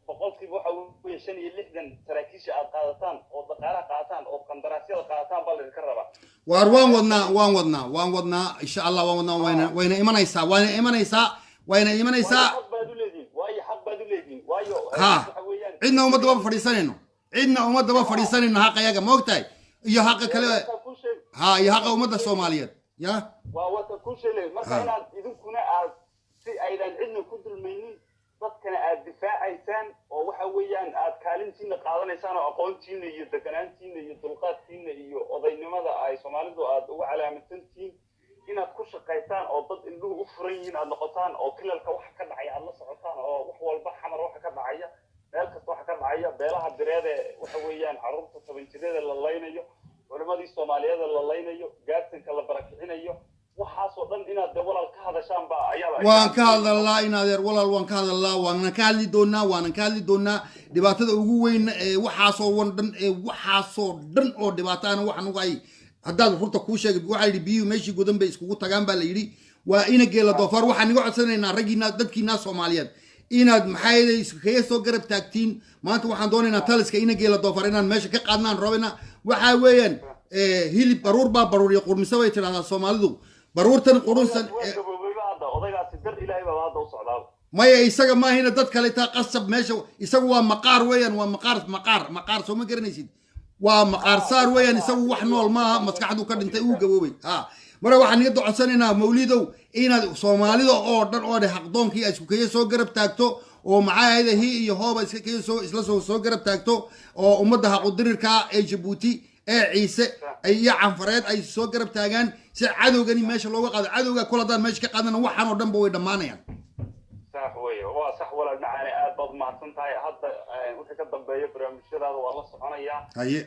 S3: boqolkiiba waxa weeye 65 saraakiisha aad qaadataan oo dhaqaalaha qaadataan oo qandaraasyada qaadataan baa laydinka rabaa.
S1: Waar waan wadnaa, waan wadnaa, waan wadnaa insha Allah, waan wadnaa. Wayna imanaysaa, wayna imanaysaa, wayna imanaysaa.
S3: Waayo xaq baad u leedihiin, waayo xaq baad u leedihiin, waayo
S1: Ha.
S3: waxa weeyaan
S1: Cidna uma daba fadhiisanayno, cidna uma daba fadhiisanayno. Xaqayaga ma ogtahay iyo xaqa kale.
S3: Waa kuu sheeg.
S1: Ha, iyo xaqa ummadda Soomaaliyeed ya.
S3: Waa wata kuu sheegay marka
S1: Ha.
S3: inaad idinkuna aad si aydan cidna ku dulmaynin dadkana aad difaacaysaan oo waxa weeyaan aad kaalintiina qaadanaysaan oo aqoontiina iyo deganaantiina iyo dulqaadkiina iyo odaynimada ay Soomaalidu aad ugu calaamadsantihiin inaad ku shaqaysaan oo dad indhuhu u furan yihiin aad noqotaan oo kilalka waxa ka dhacaya aad la socotaan oo wax walba, Xamar waxa ka dhacaya, meel kasta waxa ka dhacaya, beelaha Direede waxa weeyaan carruurta 10 jirada la laynayo, culimadii Soomaaliyeed la laynayo, gaadsanka la barakicinayo, waxaasoo dhan inaad de walaal ka hadashaan baa ayaa
S1: Waan ka hadalnaa in adeer walaal, waan ka hadalnaa, waanan ka hadli doonaa, waanan ka hadli doonaa. Dhibaatada ugu weyn ee waxaasoo wan dhan ee waxaasoo dhan oo dhibaataana waxaan uga ay haddaad rurta kuu sheegay, waxaa yidhi biyuhu meeshii godan bay iskugu tagaan baa la yidhi. Waa ina Geela Doofaar. Waxaan iga codsanaynaa raggiina, dadkiina Soomaaliyeed inaad maxay kaga soo garab taagtiin. Maanta waxaan doonaynaa taliska ina Geela Doofaar inaan meesha ka qaadnaan rabina. Waxaa weeyaan hilib baruur baa baruur iyo qurmiso bay tidhahdaa Soomaalidu, baruurtan qurunsan.
S3: Waa gaboobeyba hadda odaygaasi, dar Ilaahay baa hadda u socdaaba.
S1: Maya, isaga maahina, dad kale taa qasab meesha. Isagu waa maqaar weeyaan, waa maqaar, maqaar, maqaar, soo ma garanaysid? Waa maqaar saar weeyaan. Isagu wax nool maaha, maskaxdu ka dhintay, uu gaboobay. Ha, marka waxaan iga codsanaynaa Mawlidow inaad Soomaalida oo dhan oo dheh xaqdoonkii ay isku kaya soo garab taagto oo maxaa ahayde hi iyo hooba iska kaya soo isla soo garab taagto oo ummadda xaqudirirka ee Jabuuti ee Ciise iyo Canfareed ay soo garab taagaan si cadowgani meesha looga qaado. Cadowga kol haddaan meesha ka qaadana waxaan oo dhanba way dhammaanayaan.
S3: Sax weeye, waa sax walaal macaane, aad baad umahadsan tahay. Hadda wixii ka dambeeya barnaamijyadaada waa la soconayaa.
S1: Haye.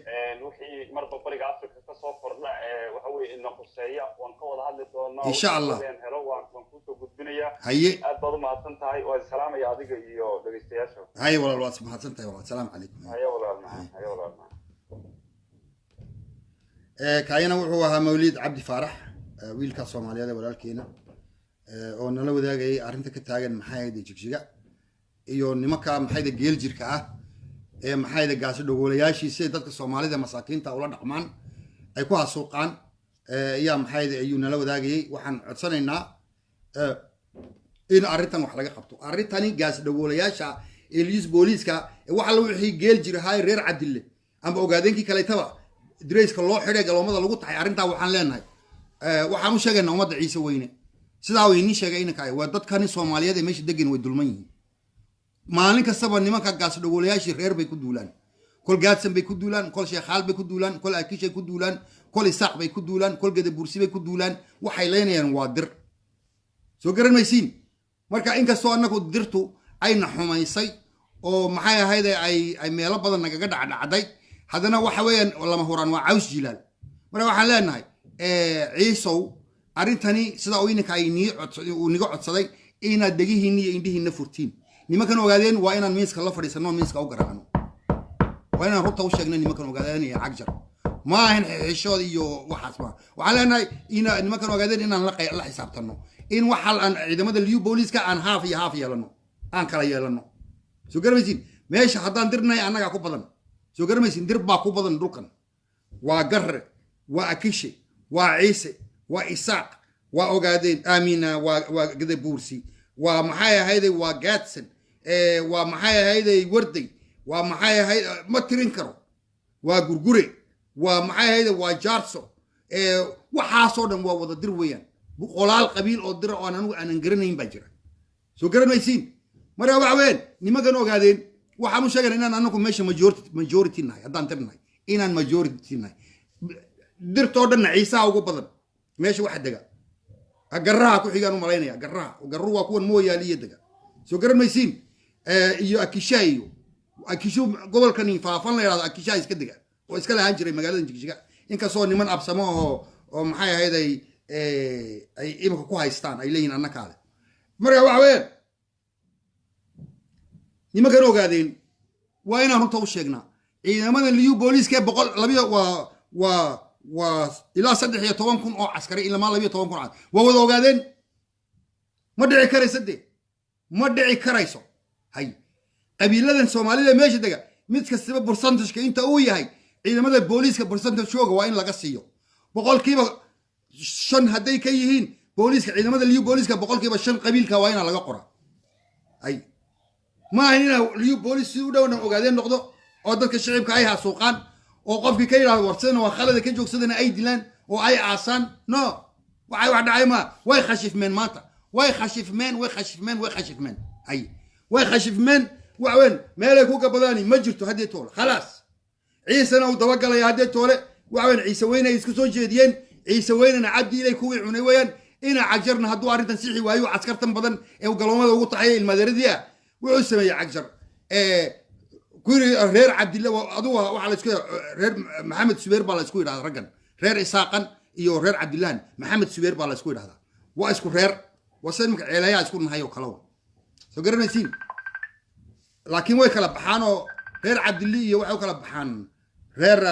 S3: Wixii marba Bariga Africa ka soo kordha waxa weeye ina khuseeya waan ka wada hadli doonaa.
S1: Insha Allah.
S3: Wixii helo waan kuusoo gudbinayaa.
S1: Haye.
S3: Aad baad umahadsan tahay, waan salaamaya adiga iyo dhegeystayaasha.
S1: Haye walaal, waad mahadsan tahay walaal. Salaamu calaykum.
S3: Haye walaal macaan, haye walaal macaan.
S1: Kaayana wuxuu ahaa Mawlid Cabdi Faarax, wiilka Soomaaliyeed ee walaalkeena oo nala wadaagayay arrinta ka taagan maxay ahayd Jigjiga iyo nimanka maxayda geel jirka ah ee maxayda gaasi dhogoolayaashii siday dadka Soomaalida masaakiinta ula dhaqmaan ay ku hasuuqaan ayaa maxayda ayuu nala wadaagayay. Waxaan codsanaynaa in arrintan wax laga qabto, arrintani gaasi dhogoolayaasha eliis booliiska waxa la wixii geel jirahaa reer Cabdille ama Ogaadeenkii kaleetaba dirayska loo xidhay galoomada lagu taxay. Arrintaa waxaan leenahay, waxaan u sheegaynaa ummadda Ciise weyne sidaa uu iniin sheegay inanka waa dadkani Soomaaliyeed ee meesha degan way dulman yihiin. Maalin kastaba nimanka gaas dhogoolayaashii reer bay ku duulaan, kol Gaadsan bay ku duulaan, kol Sheekhaal bay ku duulaan, kol Akishay ku duulaan, kol Isaaq bay ku duulaan, kol Gadabuursi bay ku duulaan. Waxay leynayaan waa dir, soo garan maysiin? Marka inkastoo annagu dirtu ayna xumaysay oo maxay ahayd ay meelo badan nagaga dhacdhacday, Haddana waxa weeyaan lama huraan waa caws jilaal. Marka waxaan leenahay, Ciisow, arrintani sida uu ininka ay uu niga codsaday inaad dhegihiinna iyo indhihiinna furtiin. Nimankan Ogaadeen waa inaan miiska la fadhiisano, miiska u garaacno, waa inaan runta u sheegno nimankan Ogaadeen iyo Cagjar. Ma ahan xishood iyo waxaas ma. Waxaan leenahay ina nimankan Ogaadeen inaan la xisaabtano, in waxa aan ciidamada liyu booliiska aan haaf iyo haaf yeelano, aan kala yeelano. Soo garamaysin? Meesha haddaan dirnay annagaa ku badan. Soo garamaysin? Dir baa ku badan dhulkan. Waa Garre, waa Akishe, waa Ciise, waa Isaaq, waa Ogaadeen, Aamina, waa Gadabuursi, waa maxay ahayday, waa Gaadsan, waa maxay ahayday, Warday, waa maxay ahayd, ma tirin karo, waa Gurgure, waa maxay ahayday, waa Jaarso. Waxaasoo dhan waa wada dir weeyaan. Boqolaal qabiil oo dira oo aan anigu aanan garanayn baa jira. Soo garan maysiin? Marka waxa weeyaan nimankan Ogaadeen waxaan u sheegana inaan anagu meesha majority nahay. Haddaan dirnahay, inaan majority nahay. Dirtoo dhanna Ciisaha ugu badan meesha waxa dega. Garaha ku xigaan u malaynaya. Garaha, garuhu waa kuwan Mooyaaliyo dega. Soo garan maysiin? Iyo Akisha, iyo Akishu gobolkani Faafan la yidhahdo Akisha iska dega oo iska lahaan jiray magaalada Jigjiga, inkastoo niman Absamo oo maxay ahayd ay imika ku haystaan, ay leeyihin annakaale. Marka waxa weeyaan nimankan Ogaadeen waa inaan runta u sheegnaa. Ciidamada liyu booliiska boqol labiyo waa ilaa 13,000 oo caskari, ilamaa 12,000 oo waa wada Ogaadeen. Ma dhici karayso de, ma dhici karayso. Hay, qabiiladan Soomaalida meesha dega mid kastaba percentageka inta uu yahay ciidamada booliiska percentagekooga waa in laga siiyo. 5% hadday ka yihiin booliiska, ciidamada liyu booliiska, 5% qabiilka waa inaa laga qora. Hay, ma ahan inaa liyu booliis si u dhowna Ogaadeen noqdo oo dadka shicibka ay hasuuqaan, oo qofkii ka yidhahdo warsadana waa khalada ka joogsadana ay dilaan oo ay aasaan. No, waxay wax dhacay ma. Way khashifmeen maanta, way khashifmeen, way khashifmeen, way khashifmeen. Hay, way khashifmeen. Waxweyn meelay ku gabadaani ma jirto haddii toole. Khalaas, Ciisena uu dabagalaya haddii toole. Waxweyn Ciise Weyne ay isku soo jeediyeen. Ciise Weynena Cabdi Ilay kuwii cunay weeyaan. Ina Cagjarna hadduu arrintan sixi waayo, caskartan badan ee uu galoomada ugu taxaya ilmaadeeradii ah, wuxuu sameeyey Cagjar kuri reer Cabdille. Adugu waxaa la isku reer Maxamed Subeer baa la isku yidhahdaa. Raggan reer Isaaqan iyo reer Cabdillahan Maxamed Subeer baa la isku yidhahdaa. Waa isku reer, waa sida imika Ceelayaa isku nahay oo kale wa. Soo garanaysiin? Laakiin way kala baxaan oo reer Cabdilli iyo waxay u kala baxaan reer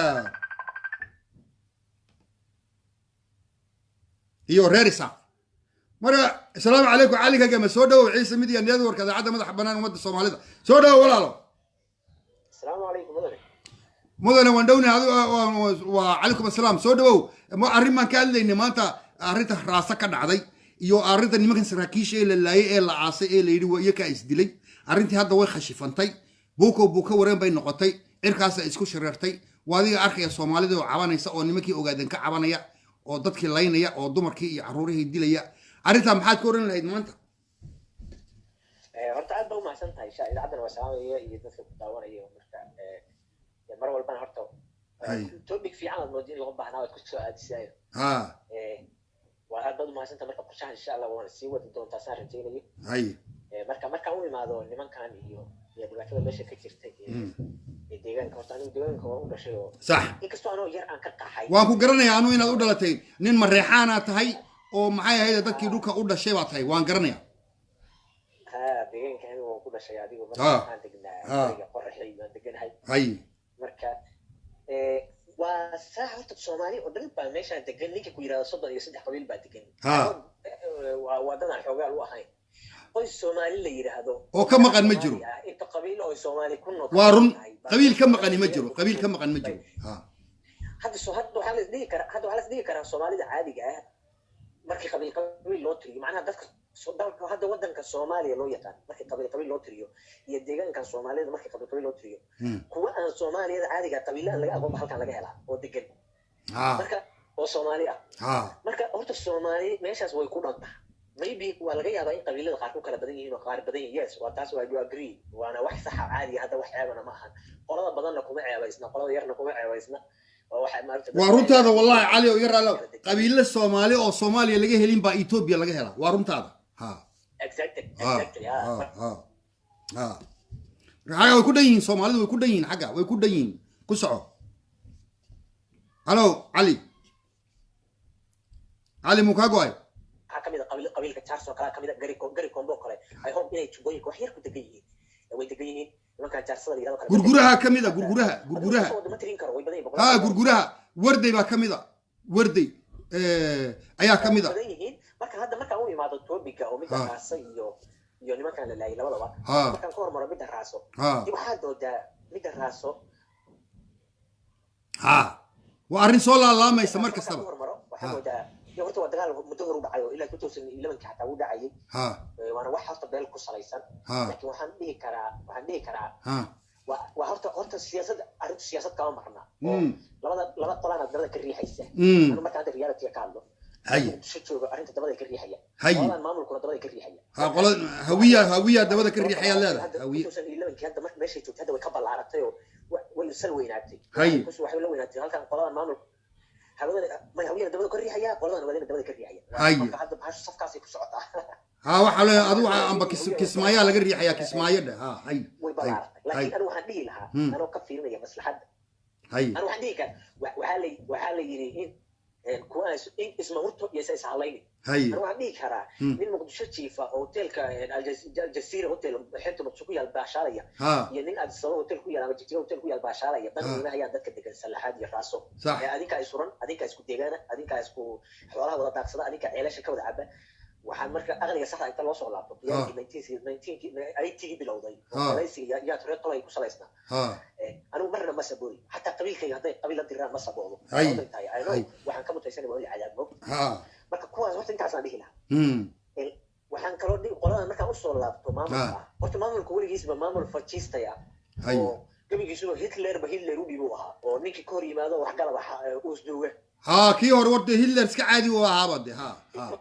S1: iyo reer Isaaq. Marka asalaamu calaykum, Cali Kagame, soo dhawow. Ciise Media Network, idaacadda madaxa bannaan ummadda Soomaalida. Soo dhawow, walaalo.
S4: Asalaamu calaykum, mudane.
S1: Mudane, waan dhownahay. Waa calaykum assalaam, soo dhawow. Arrin baan ka hadlaynay maanta, arrinta Raasa ka dhacday iyo arrinta nimankan saraakiisha ee la laayay ee la aasay ee la yidhi waa iyakaa isdilay. Arrintii hadda way khashifantay, buukow buuka wareen bay noqotay, cirkaasa isku shareertay. Waa adiga arkaya Soomaalida oo cabanaysa oo nimankii Ogaadeen ka cabanaya oo dadkii laynaya oo dumarkii iyo carruurihii dilaya. Arrintaa maxaad ka oran lahayd maanta?
S4: Horta aad baa umahadsan tahay. Sha idaacaddan waa salaamaya iyo dadka ku daawanaya. Marka mar walbana horta topic fiican aad moodi in loo baahnaa waad kusoo aadisaayo. Waa aad baad umahadsan tahay. Marka qorshahan insha Allah waana sii wadi doontaa saan rajaynayo. Marka markaan u imaado nimankan iyo dhibaatada meesha ka jirta ee deegaanka, horta anigu deegaanka waan u dhashay oo inkastoo anoo yar aan ka qaxay.
S1: Waan ku garanayaa anu inaad u dhalatay, nin Mareexaana tahay oo maxay ahayd, dadkii dhulka u dhashay baa tahay, waan garanayaa.
S4: Ha, deegaanka anigu waan ku dhashay. Adigu marka waxaan degnaa bariga Qoraxay baan deganahay. Marka waa saa, horta Soomaali oo dhan baa meeshaan degan. Ninka ku yidhahdo 33 qabiil baa degan, waa dad aan xoogaal u ahayn. Qoys Soomaali la yidhaahdo
S1: oo ka maqan ma jiro.
S4: Inta qabiil oo Soomaali ku nool
S1: Waa run, qabiil ka maqani ma jiro, qabiil ka maqan ma jiro, ha.
S4: Hadda waxaa la isdhihi karaa, hadda waxaa la isdhihi karaa Soomaalida caadiga ah markii qabiil qabiil loo tiriyo, macnaha dadka dalka hadda waddanka Soomaaliya loo yaqaan markii qabiil qabiil loo tiriyo iyo deegaankan Soomaalida markii qabiil qabiil loo tiriyo, kuwa aan Soomaaliyada caadiga ah qabiilo aan laga aqoonba halkan laga helaa oo degan, marka oo Soomaali ah. Marka horta Soomaali meeshaas way ku dhantaha. Maybe waa laga yaabaa in qabiilada qaar ku kala badan yihiin oo qaar badan yihiin. Yes, waa taas, waa you agree, waana wax saxa caadiya. Hadda wax ceebana ma ahan, qolada badanna kuma ceebaysna, qolada yarna kuma ceebaysna. Waa waxa maaragta.
S1: Waa runtaada wallahi, Cali oo yar, qabiilo Soomaali oo Soomaaliya laga helin baa Etoobiya laga helaa. Waa runtaada, ha.
S4: Exactly, exactly, ha.
S1: Ha ha, xagga way ku dhan yihiin, Soomaalidu way ku dhan yihiin, xagga way ku dhan yihiin. Ku soco. Halo Cali, Cali muu kaa go-ay?
S4: Waxaa kamid a qabiilka Jars oo kale, kamid a Gari Kombo kale. I hope inay Jubbooyinka wax yar ku degan yihiin, way degan yihiin nimankan Jaarsada la yirahdo kale.
S1: Gurguraha ka mid a, Gurguraha, Gurguraha.
S4: Ma tirin karo, way badan yihiin.
S1: Ha, Gurguraha, Wardey baa ka mid a, Wardey ayaa ka mid a.
S4: Badan yihiin. Marka hadda markaan u imaado topic-ga oo midda Raasa iyo nimankan la laayay labadaba, markaan ka hormaro midda Raaso, dib waxaad doodaa midda Raaso.
S1: Ha, waa arrin soo laalaamaysa mar
S4: Markaan
S1: kastaba.
S4: ka hormaro, waxaa moodaa iyo horta waa dagaal muddo hor u dhacay oo ilaa 2011 xataa wuu dhacayay. Waana wax horta beel ku salaysan. Laakiin waxaan dhihi karaa waa horta siyaasad, arrintu siyaasad kama marna oo laba qolaana dabada ka riixaysa. Anu marka hadda reality ka hadlo, Muqdisho jooga arrinta dabada ka riixaya, qoladan maamulkuna dabada ka riixaya.
S1: Ha, qolada Hawiya, Hawiya dabada ka riixayaa leedahay, Hawiya.
S4: 2011 hadda marka meeshay joogtay hadda way ka ballaaratay oo way sal weynaatay. Waxay la weynaatay halkan qoladan maamulka hawada may Hawiyana dabada ka riixaya, qoladan wadana dabada ka riixaya. Marka hadda bahashu safkaasay ku socotaa.
S1: Ha, waxaa leeyahay adigu waxaa amba Kismaayaa laga riixayaa, Kismaayo dheh. Ha, hay.
S4: Way
S1: hay
S4: ballaaratay, laakiin anigu waxaan dhihi lahaa, anoo ka fiirinaya maslaxadda, anigu waxaan dhihi karaa waxaa la yidhi in kuwa in isma hurto iyo isa ishalaynin. Anigu waxaan dhihi karaa nin Muqdisho jiifa oo hotelka Aljasiira Hotel xeebta Muqdisho ku yaal baashaalaya iyo nin Addis Ababa hotel ku yaal ama Jigjiga hotel ku yaal baashaalaya, dan qiimahayaan dadka degan Sallaxaad iyo Raaso. Ee adinkaa isuran, adinkaa isku deegaana, adinkaa isku xoolaha wada daaqsada, adinkaa ceelasha ka wada caba. Waxaan marka aqliga saxda inta loo soo laabto, qiyaamkii 1980-gii bilowday oo salaysiga yaa reer tolay ku salaysnaa. Anigu marna ma saboori, xataa qabiilkayga hadday qabiil la diraan ma saboodo. Sababtay tahay, I know waxaan ka mutaysanay waa in la cadaab moog. Marka kuwaas horta intaasaan dhihi lahaa. Waxaan kaloo dhihi qoladan markaan usoo laabto maamulka ah, horta maamulka weligiisba maamul fajiistay ah oo gebigiisuba Hitlerba Hitler u dhiib u ahaa oo ninkii ka hor yimaado wax galaba uusduuga.
S1: Ha, kii hore warde Hitler iska caadi u ahaaba de. Ha, ha.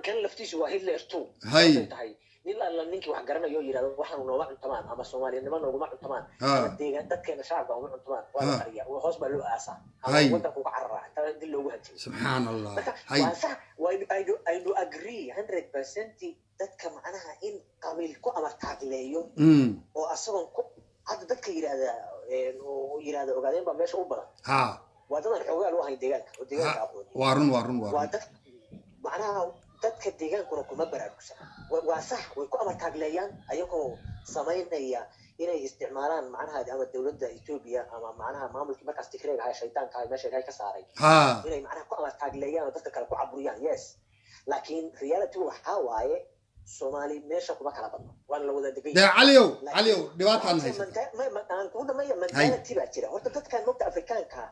S4: Kan laftiisu waa Hitler two. Sababtay tahay, nin alla ninkii wax garanayo oo yidhahdo waxaanu nooma cuntamaan ama Soomaalinimo nooguma cuntamaan ama deegaan dadkeena shacabka uma cuntamaan, waa la qariyaa, hoos baa loo aasaa ama wadanku uga cararaa intaa dil loogu hanjabo.
S1: Subxaan Allah.
S4: Marka waa sax, I do agree 100% dadka macnaha in qabiil ku amar taagleeyo oo asagoon ku hadda dadka yidhaahda oo yidhaahda Ogaadeen baa meesha u badan, waa dadan xoogaal u ahayn deegaanka oo deegaanka aqoonin.
S1: Waa run, waa run, waa
S4: waa
S1: run.
S4: Dad macnaha dadka deegaankuna kuma baraarugsan. Waa sax, way ku amar taagleeyaan ayagoo samaynaya inay isticmaalaan macnaha ama dowladda Ethiopia ama macnaha maamulkii markaas Tigreega ahaa, shaytaanka ahaa, meesha Ilaahay ka saaray, inay macnaha ku amar taagleeyaan oo dadka kale ku caburiyaan, yes. Laakiin reality waxaa waaye Soomaali meesha kuma kala badno, waana la wada degan.
S1: Dee Caliow, Caliow, dhibaataan haysata.
S4: Aan kuu dhamaya, mentality baa jira horta dadkan mogta Afrikaanka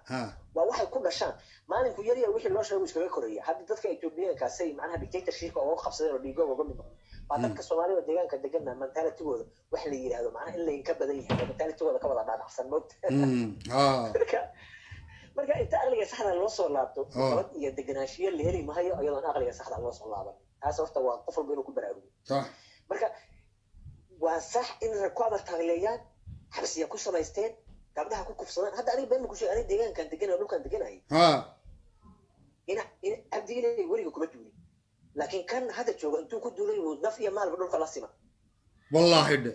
S4: waa waxay ku dhashaan maalinku yar yar wixii loo sheego iskaga koraya. Hadda dadka Ethiopiyaanka say macnaha dictatorshipka uga qabsadeen oo dhiigooga uga mid noqday, waa dadka Soomaalida deegaanka deganna mentalitygooda wax la yidhaahdo macnaha in laydinka badan yahay oo mentalitygooda ka wada dhaadhacsan mogta. Marka inta aqliga saxda loo soo laabto, nabad iyo deganaanshiyo la heli maayo iyadoon aqliga saxda loo soo laaban. Taas horta waa qof walba inuu ku baraarugo. Marka waa sax in rag ku amartaagleeyaan, xabsiya ku samaysteen, gabdhaha ku kufsadaan. Hadda aniga been ma ku sheegay, aniga deegaankan deganayo, dhulkan deganahay, ina Cabdi Ilay weliga kuma duulin, laakiin kan hadda jooga intuu ku duulay buu naf iyo maalba dhulka la sima.
S1: Wallaahi dhe.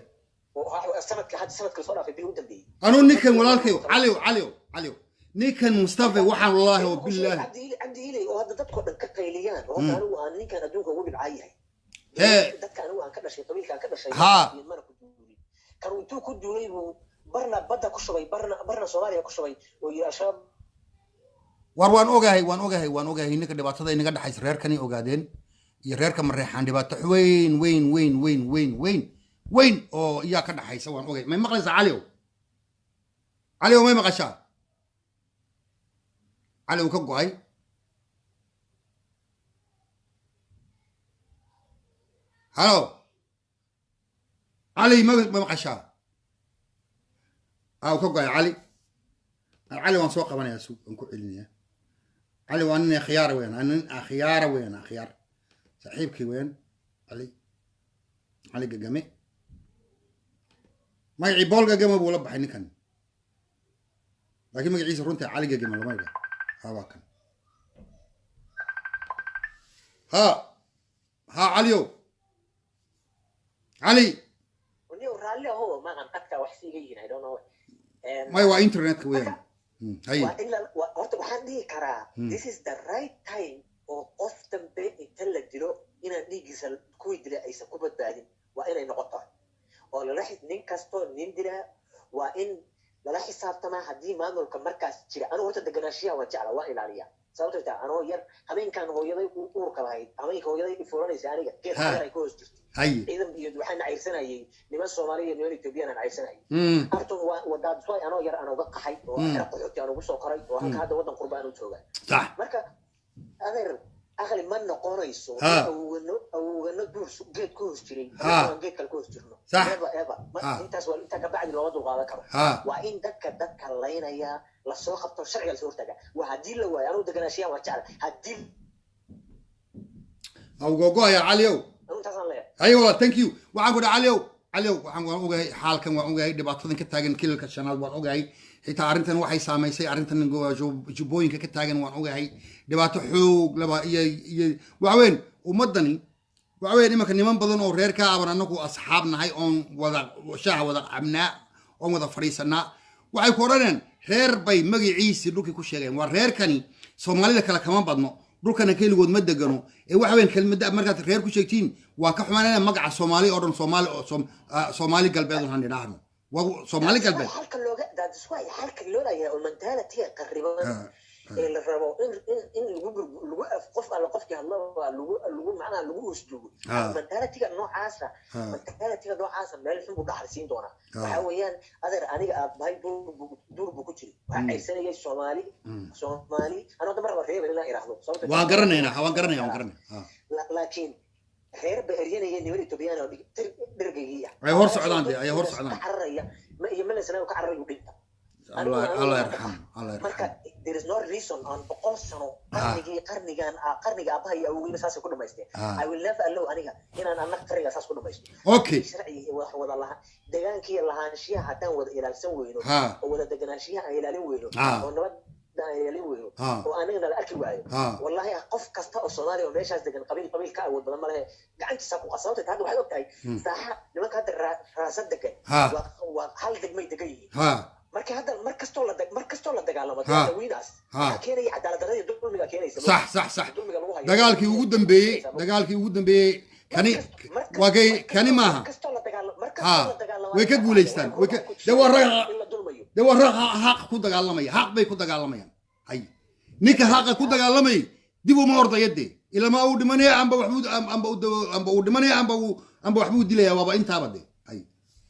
S4: Oo sanadka hadda, sanadka soo dhaafay bil u dambeeyey.
S1: Anuu ninkan walaalkayo, Caliow, Caliow, Caliow, ninkan Mustafa waxaan wallaahi oo bilaahi.
S4: Cabdi Ilay oo hadda dadkoo dhan ka qayliyaan oo hadda anigu aan ninkan adduunka ugu dhibcaa yahay, dadka anigu aan ka dhashay, qabiilka aan ka dhashay, mana ku duulin. Kan intuu ku duulay buu barna badda ku shubay, barna Soomaaliya ku shubay oo yidhi Al-Shabaab.
S1: War waan ogahay, waan ogahay, waan ogahay ninka dhibaatada inaga dhexaysa. Reerkanay Ogaadeen iyo reerka Mareexaan dhibaato weyn weyn weyn weyn weyn weyn weyn oo iyaa ka dhaxaysa, waan ogahay. May maqlaysaa, Caliow? Caliow, may maqashaa? Caliow ka go-ay. Halo Cali, ma maqashaa? Aa, ka go-ay Cali. Cali waan soo qabanayaa, sug, waan ku celinayaa. Cali waa nin akhyaara weyn, waa nin akhyaara weyn, akhyaar saaxiibkii weyn. Cali, Cali Gagame, magacii Bool Gagame buu la baxay ninkan, laakiin magaciisa runta Cali Gagame lama yidhaha. Ha, waa kan. Ha, ha, Caliow, Cali.
S4: Niyow, raalli ahoo, maqan qadka wax siiga yihiin, I don't know.
S1: May, waa internetka weeyaan. Haye.
S4: Waa in horta waxaan dhihi karaa, this is the right time oo qof dambe inta la dilo inaan dhiiggiisa kuwii dilay aysan ku badbaadin. Waa inay noqoto oo lala nin kastoo nin dilaa waa in lala xisaabtamaa haddii maamulka markaas jira. Anigu horta deganaanshiyaha waan jecla, waan ilaaliyaa. Sababtoo taa anoo yar, habeenkan hooyaday uurka lahayd, habeenka hooyaday i furanaysa aniga, geed xagar ay ku hoos jirto, ciidan iyo waxaan cayrsanayay niman Soomaali iyo niman Ethiopian aan cayrsanayay. Horta waa wadaadsoy anoo yar aan uga qaxay oo xero qaxooti aan ugu soo koray oo halka hadda waddan qurba aan u joogaa. Marka adeer, aqli ma noqonayso awowgano awowgano duur geed ku hoos jiray, aan geed kale ku hoos jirno. Eba eba. Intaas waa intaa kabacdi looma dulqaadan karo. Waa in dadka laynaya lasoo qabto, sharciga lasoo hortaaga. Waa haddii la waayo, anugu deganaashiyaha waan jecla haddii
S1: Awgogoaya, Caliow.
S4: Anigu intaasaan leeyahay.
S1: Haye walaal, thank you. Waxaan ku dhaha, Caliow, Caliow, waxaan waan ogahay xaalkan, waan ogahay dhibaatadan ka taagan Kilalka Shanaad, waan ogahay xitaa arrintan waxay saamaysay arrintan Jubbooyinka ka taagan, waan ogahay dhibaato xoog laba iyo waxa weyn ummadani. Waxa weyn imanka niman badan oo reer ka aban annagu asxaab nahay oon wada shaaha wada cabnaa oon wada fadhiisanaa, waxay ku odhanayaan reer bay magaciisii dhulkii ku sheegeen. Waa reerkani, Soomaalida kale kama badno, dhulkana keligood ma degano. Ee waxa weyn kelmadda markaad reer ku sheegtiin waa ka xumaanaya magaca Soomaali oo dhan. Soomaali oo Soomaali Galbeed un han idhaahno, waa Soomaali Galbeed.
S4: Halka looga, that's why halka loo leeyahay oo mentality qarriban ee la rabo in lagu lagu af qof alla qofkii hadla waa lagu macnaha lagu usdugo. Mentality-ga noocaasa, mentality-ga noocaasa meel xun buu dhaxal siin doonaa. Waxa weeyaan adeer, aniga aabbahay duur buu ku jiray, waxaa caysanayay Soomaali. Soomaali anoo hadda mar raba reebel inaan iraahdo sababta
S1: Waan garanaynaa, waan garanaya, waan garanaya.
S4: Laakiin reer ba eryanaya niman Etoobiyaan oo dhergaygiya.
S1: Ay hor socdaan dee, ay hor socdaan.
S4: Ka cararaya iyo Meles ka cararayu dhinta.
S1: Allah, Allah yarxam, Allah
S4: Marka
S1: yarxam.
S4: there is no reason on 100 sano, qarnigii qarnigan qarniga aabbaha iyo awowgiiba saasay ku dhamaysteen. I will never allow aniga inaan anna qarniga saas ku dhamaysto. Sharciga iyo wax wada laha degaankii lahaanshiyaha haddaan wada ilaalsan weyno oo wada deganaanshiyaha aan ilaalin weyno oo nabadda aan ilaalin weyno oo anagana la arki waayo, wallahi qof kasta oo Soomaaliya oo meeshaas degan qabiil qabiil ka awood badan ma lehe, gacantiisa ku qas. Sababta hadda waxaad ogtahay saaxa nimanka hadda raasa degan waa hal degmay degan yihiin. Marka hadda mar kastoo la dagaalamo daweynaas waxaa keenaya cadaalad darrada iyo dulmiga keenaysa.
S1: Sax sax sax
S4: Dulmiga lagu hayo.
S1: Dagaalkii ugu dambeeyey, dagaalkii ugu dambeeyey kani waa kay kani maaha.
S4: Mar kastoo la dagaalamo, mar kastoo la dagaalamo
S1: Way ka guulaystaan, way ka dee waa rag
S4: in la dulmayo.
S1: Dee waa rag xaq ku dagaalamaya, xaq bay ku dagaalamayaan. Hay, ninka xaqa ku dagaalamay dib uma ordaya dee, ilamaa uu dhimanaya amba waxbuu amba uu dhimanaya amba waxbuu dilaya, waaba intaaba dee. Hay,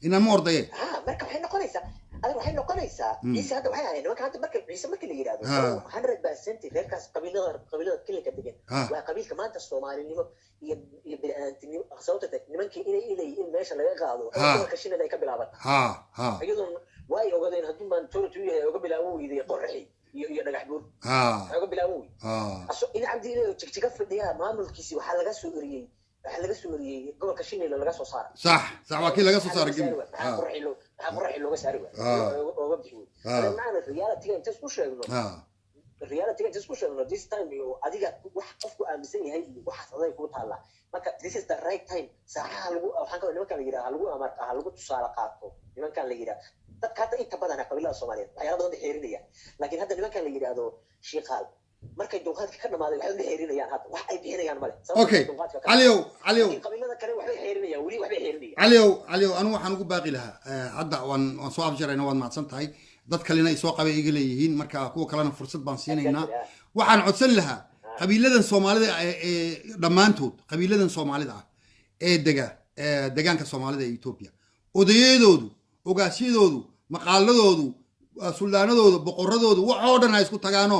S1: inaan ma ordaye.
S4: Ha, marka waxay noqonaysaa adag, waxay noqonaysaa Ciise hadda waxay ahayd nimanka hadda marka Ciise marka la yidhahdo 100% reerkaas qabiilada kilinka degan waa qabiilka maanta Soomaalinimo iyo bini'aadantinimo. Sababta tahay nimankii inay in meesha laga qaado gobolka Shinada ay ka bilaabata
S1: ha ha
S4: iyadoo way ogadeen hadduu majority u yahay oga bilaaban weyday Qoraxi iyo Dhagax Buur, waxay oga bilaaban weyday aso in Cabdi inuu Jigjiga fadhiyaa maamulkiisi waxaa laga soo eriyey gobolka Shinila laga soo saaray.
S1: Sax sax, waa kii laga soo saaray Gimi.
S4: Maxaa Qoraxi loo maxaa Qoraxi looga saari waayey, ooga bixi weyey? Macna reality inta isku sheegno, reality inta isku sheegno, this time iyo adiga wax qofku aaminsan yahay iyo waxaas aday kuu taallaa. Marka this is the right time saaxaha lagu waxaan ka nimankan la yidhaha lagu amar ha lagu tusaale qaato nimankan la yidhaha dadka hadda inta badan qabiilada Soomaaliyeed waxyaala badan bay xeerinayaan, laakiin hadda nimankan la yidhaahdo Shiikaal markay dulqaadka ka dhamaaday waxay u xeerinayaan hadda wax ay bixinayaan male.
S1: Okay, Caliow, Caliow.
S4: Laakiin qabiilada kale waxbay xeerinayaan, weli waxbay xeerinayaan.
S1: Caliow, Caliow, anigu waxaan ugu baaqi lahaa hadda waan soo afjarayna. Waad mahadsan tahay. Dad kalena ay soo qabay iga leeyihiin, marka kuwa kalena fursad baan siinaynaa. Waxaan codsan lahaa qabiiladan Soomaalida ee dhammaantood, qabiiladan Soomaalida ah ee dega degaanka Soomaalida ee Etoobiya, odayadoodu, ogaasyadoodu, maqaaladoodu, suldaanadoodu, boqoradoodu, waxoo dhan ha isku tagaano.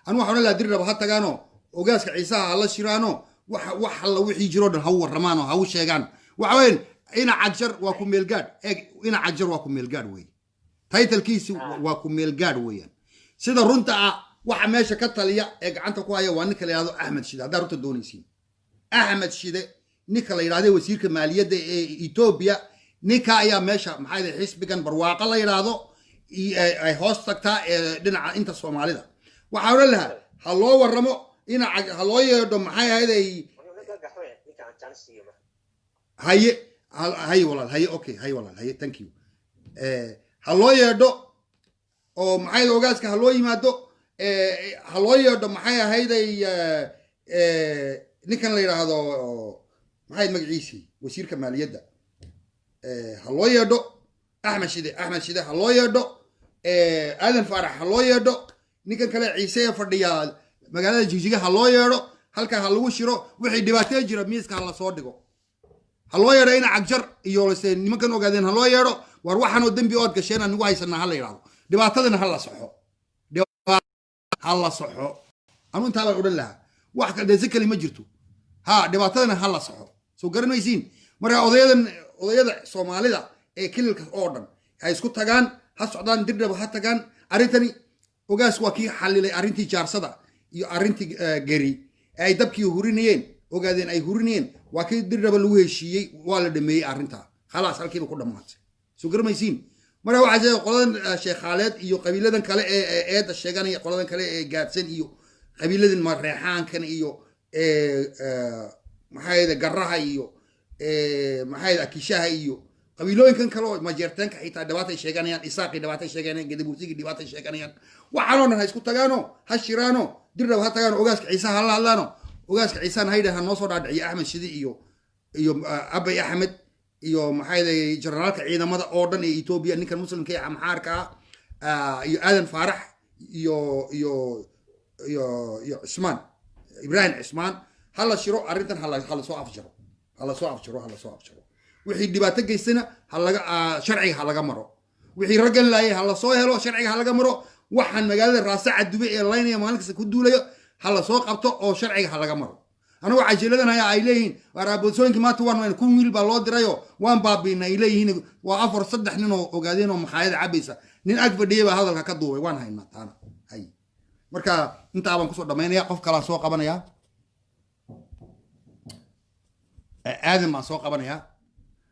S1: Anu waxaan odhan lahaa Dirraba ha tagaano, ogaaska Ciisaha ha la shiraano, wax alla wixii jiroo dhan ha u warramaan oo ha u sheegaan. Waxa weyn ina Cagjar waa ku meelgaadh. Eeg, ina Cagjar waa ku meelgaadh weeye, titlekiisi waa ku meelgaadh weeyaan. Sida runta ah waxa meesha ka taliya ee gacanta ku haya waa ninka la yidhahdo Axmed Shide. Haddaa runta doonaysiin, Axmed Shide ninka la yidhahdo, wasiirka maaliyadda ee Etoobiya, ninka ayaa meesha maxaa yidhaha xisbigan Barwaaqo la yidhaahdo ay hoos tagtaa ee dhinaca inta Soomaalida. Waxaa odhan lahaa ha loo warramo ina ha loo yeedho maxay ahayd ay
S4: Ninka aan chance siiyo marka.
S1: Haye haye walaal, haye, okay, haye walaal, haye, thank you. Ha loo yeedho. Oo maxay ogaaska ha loo yimaado, ha loo yeedho, maxay ahayday, ninkan la yidhaahdo, maxay magaciisii, wasiirka maaliyadda ha loo yeedho, Axmed Shide, Axmed Shide ha loo yeedho, Aadan Faarax ha loo yeedho, ninkan kale Ciise ee fadhiya magaalada Jigjiga ha loo yeedho, halkaa ha lagu shiro, wixii dhibaatee jira miiska ha lasoo dhigo. Ha loo yeedho ina Cagjar iyo se nimankan Ogaadeen ha loo yeedho. War waxaanoo dembi ood gasheen aan nagu haysanaa ha la yidhahdo, dhibaatadana ha la saxo, ha la saxo. Anu intaa baan odhan lahaa, wax dee si kale ma jirto. Ha dhibaatadana ha la saxo, soo garanaysiin. Marka odayadan, odayada Soomaalida ee kililka oo dhan ha isku tagaan, ha socdaan, Dirdhaba ha tagaan. Arrintani ogaas waa kii xalilay arrintii Jaarsada iyo arrintii Geri ay dabkii hurinayeen, Ogaadeen ay hurinayeen, waa kii Dirdhaba lagu heshiiyey, waa la dhameeyey arrintaa, khalaas, halkiiba ku dhammaatay, soo garamaysiin. Marka waxaa jira qoladan Sheekhaaleed iyo qabiiladan kale ee eedda sheeganaya, qoladan kale ee Gaadsan iyo qabiiladan Mareexaankan iyo maxaa Garaha iyo maxaa Akishaha iyo qabiilooyinkan kale oo Majeerteenka xitaa dhibaatay sheeganayaan, Isaaqii dhibaatay sheeganayaan, Gadabuursigii dhibaatay sheeganayaan, waxaanoo dhan ha isku tagaano, ha shiraano, Dirdhab ha tagaano, ogaaska Ciise ha la hadlaano. Ogaaska Ciisena ha yidhaha noo soo dhaadhiciyo Axmed Shidi iyo Abay Axmed iyo maxaa yeelay generaalka ciidamada oo dhan ee Etoobiya, ninkan muslimka ee Amxaarka ah, iyo Aadan Faarax iyo Cismaan Ibraahim Cismaan. Ha la shiro arrintan, ha la soo afjaro, ha la soo afjaro, ha la soo afjaro. Wixii dhibaato geystana ha laga sharciga ha laga maro. Wixii raggan laayay ha la soo helo, sharciga ha laga maro. Waxaan magaalada Raasa Cadube ee laynaya, maalin kasta ku duulayo, ha la soo qabto oo sharciga ha laga maro. Anagoo cajiladan ayaa ay leeyihiin waaraaboosooyinka maanta waan 1000 wiil baa loo dirayo, waan baabiinay ay leeyihiin. Waa afar saddex nin oo Ogaadeen oo makhaayada cabaysa nin ag fadhiyay baa hadalka ka duubay, waan haynaa taana. Hay, marka intaa baan kusoo dhamaynaya. Qof kalaan soo qabanayaa, Aadan baan soo qabanayaa.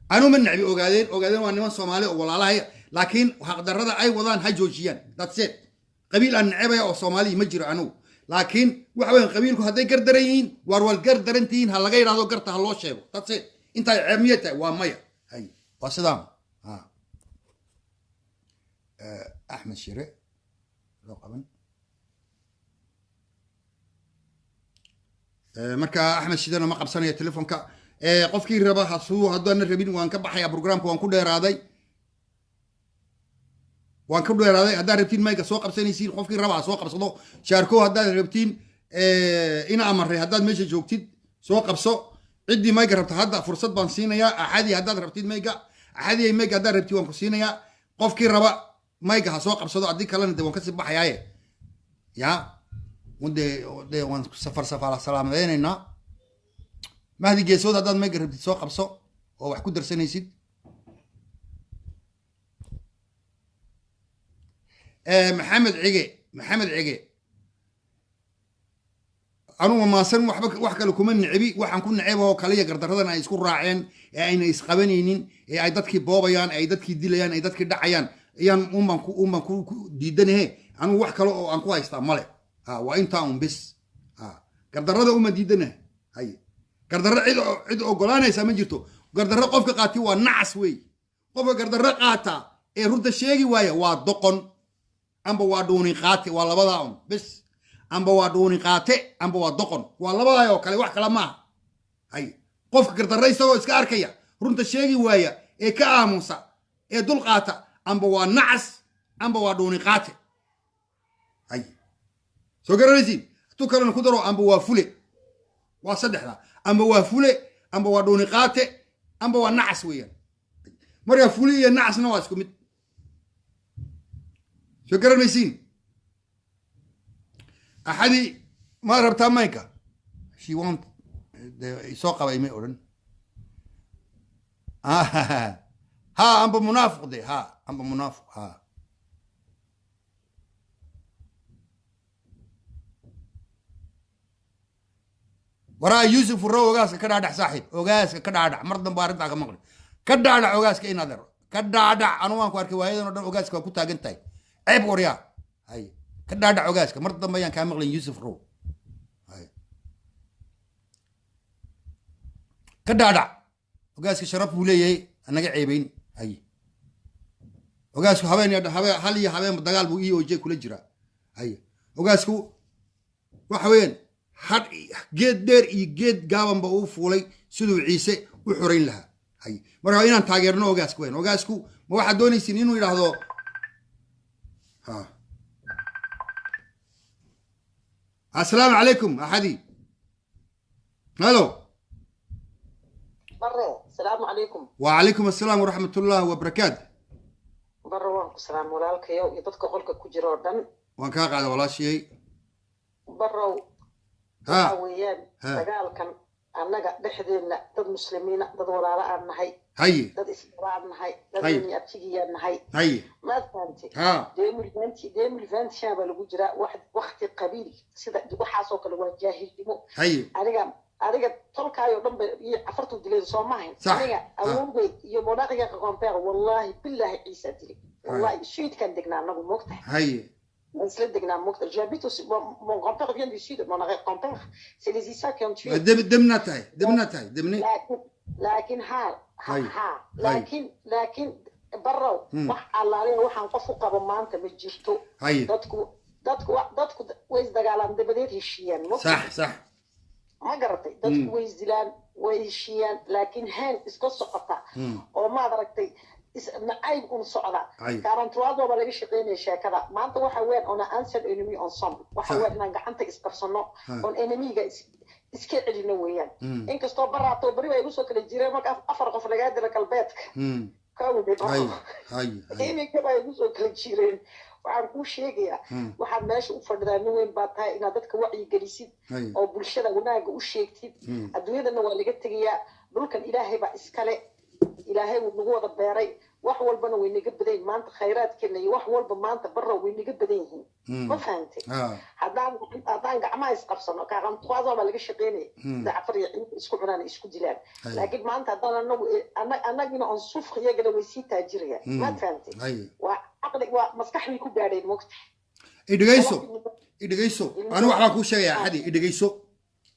S1: Anuu ma necbi Ogaadeen, Ogaadeen waa niman Soomaali oo walaalahay, laakiin xaqdarrada ay wadaan ha joojiyaan. That's it. Qabiil aan necebaya oo Soomaaliya ma jiro anugu, laakiin waxa weyan qabiilku hadday gar daran yihiin, waar waad gar daran tihiin ha laga yidhahdo, garta ha loo sheego. That's it. Intaay ceeb miyay tahay? Waa maya. Hay, waa sidaa. Ha, Axmed Shire loo qaban. Marka Axmed Shidena ma qabsanayo telefonka. Qofkii raba hasuu, haddaana rabin waan ka baxayaa programka, waan ku dheeraaday, waan ka dheeraaday. Haddaad rabtiin mayga soo qabsanaysiin, qofkii raba ha soo qabsado. Shaarko haddaad rabtiin, ina amaray, haddaad meesha joogtid soo qabso. Ciddii mayga rabta hadda fursad baan siinayaa. Axadii haddaad rabtid mayga, Axadii mayga haddaad rabtid waan ku siinayaa. Qofkii raba mayga ha soo qabsado, haddii kalena de waan kasii baxayaaye. Ya de waan safar safar salaamadeynaynaa. Mahdi Geesood, haddaad mayga rabtid soo qabso oo wax ku darsanaysid. Maxamed Cige, Maxamed Cige, anugu maasan waxba wax kale kuma necebi. Waxaan ku neceb oo kaliya gardaradan ay isku raaceen ee ayna isqabanaynin, ee ay dadkii boobayaan, ay dadkii dilayaan, ay dadkii dhacayaan, ayaan unbaan ku diidanahe. Anugu wax kale oo aan ku haystaa male. Ha, waa intaa un bis. Ha, gardarrada uma diidanahe. Hay, gardarro cid ogolaanaysaa ma jirto. Gardarro qofka qaati waa nacas wey. Qofka gardarro qaata ee runta sheegi waaya waa doqon amba waa dhuuni qaate, waa labadaa un bis. Amba waa dhuuni qaate amba waa doqon, waa labadaa oo kale, wax kale maaha. Hay, qofka gardarro isagoo iska arkaya runta sheegi waaya ee ka aamusa ee dul qaata, amba waa nacas amba waa dhuuni qaate. Hay, soo garanaysiin? Tu kalena ku daro, amba waa fule. Waa saddexda: amba waa fule, amba waa dhuuni qaate, amba waa nacas weeyaan. Marka fule iyo nacasna waa isku mid, soo garanaysiin? Axadi, ma rabtaa mayka? She want soo qabay may odhan. Ha, amba munaafiq de, ha, amba munaafiq ha. Waraa Yuusuf furo, ogaaska ka dhaadhac, saaxiib, ogaaska ka dhaadhac. Mar dambe arrintaa ka maqli, ka dhaadhac ogaaska in adeer, ka dhaadhac. Anu waan ku arkay waayadan oo dhan, ogaaska waa ku taagan tahay. Ceeb waryaa. Hay, ka dhaadhac ogaaska, mar dambe ayaan kaa maqlin. Yuusuf row, hay, ka dhaadhac ogaaska, sharaf buu leeyahay, anaga ceebayn. Hay. Ogaasku habeen iyo habeen, hal iyo habeen dagaal buu EOJ kula jiraa. Haye, ogaasku waxa weeyaan had geed dheer iyo geed gaabanba uu fuulay siduu Ciise u xorayn lahaa. Haye, marka waa inaan taageerno ogaasku weyn. Ogaasku ma waxaad doonaysiin inuu yidhaahdo ha? Assalaamu calaykum, axadi, halo.
S5: Bare, asalaamu calaykum.
S1: وعليكم السلام ورحمة الله وبركاته.
S5: Bare, waan ku salaam walaalkayow iyo dadka qolka ku jira oo dhan.
S1: Waan kaa qaada, walaashiyey.
S5: Barow, waxa
S1: ha
S5: weeyaan
S1: Ha.
S5: dagaalkan annaga dhexdeenna, dad muslimiina, dad walaalo aan nahay, dad isla aan nahay, dad ni abtigiyaan nahay. Maad fahamtay?
S1: Ha.
S5: 2021 baa lagu jiraa. Wax wakti qabiil sida waxaasoo kale waa jaahilnimo. Aniga tolkaayoo dhan ba iyo afartuu dileen, soo maahayn? Aniga awowgay iyo monaaqiga qompeer, wallahi billahi, Ciisa dilay, wallahi. Sud-kaan degnaa anagu, moogtahay? Isla degnaa, moogta? J'habite aussi, mon grand-père vient du sud, mon arrière-grand-père, c'est les Issa qui ont tué.
S1: Demna tahay, demna tahay, demne.
S5: Laakiin ha ha ha, laakiin Barrow, wax allaaliya waxaan qof u qabo maanta ma jirto. Dadku way isdagaalaan, dabadeed heshiiyaan, moogta?
S1: sax sax
S5: Ma garatay? Dadku way isdilaan, way heshiiyaan, laakiin haan iska socota oo maad aragtay nacayb un socda. 43 baa laga shaqeynaya sheekada. Maanta waxa weyn on a un seul ennemi ensemble, waxa weyn inaan gacanta isqabsano oon enemiga iska celino weeyaan. Inkastoo baraato beri bay igu soo kala jireen marka afar qof lagaa dilo galbeedka. Kawde.
S1: Haye haye haye
S5: Iminka baa igu soo kala jireen. Waxaan kuu sheegayaa, waxaad meesha u fadhidaa, nin weyn baa tahay, inaad dadka wacyi gelisid oo bulshada wanaaga u sheegtid. Adduunyadana waa laga tegayaa. Dhulkan Ilaahay baa iskale, Ilaahay wuu nagu wada beeray. Wax walbana way naga badan yihiin maanta, khayraadkeena iyo wax walba maanta, Barra, way naga badan yihiin. Ma fahantay?
S1: Ha.
S5: Haddaan gacmaha isqabsano, 43 baa laga shaqeynaya sida Cafar iyo Ciid isku cunaan, isku dilaan. Laakiin maanta haddaan anagu annagina on sufr, iyagana way sii taajirayaan. Ma fahantay? Waa caqli, waa maskax bay ku gaadheen, mogta?
S1: Idhegeyso, idhegeyso, anu waxbaan kuu sheegayaa, Axadi, idhegeyso.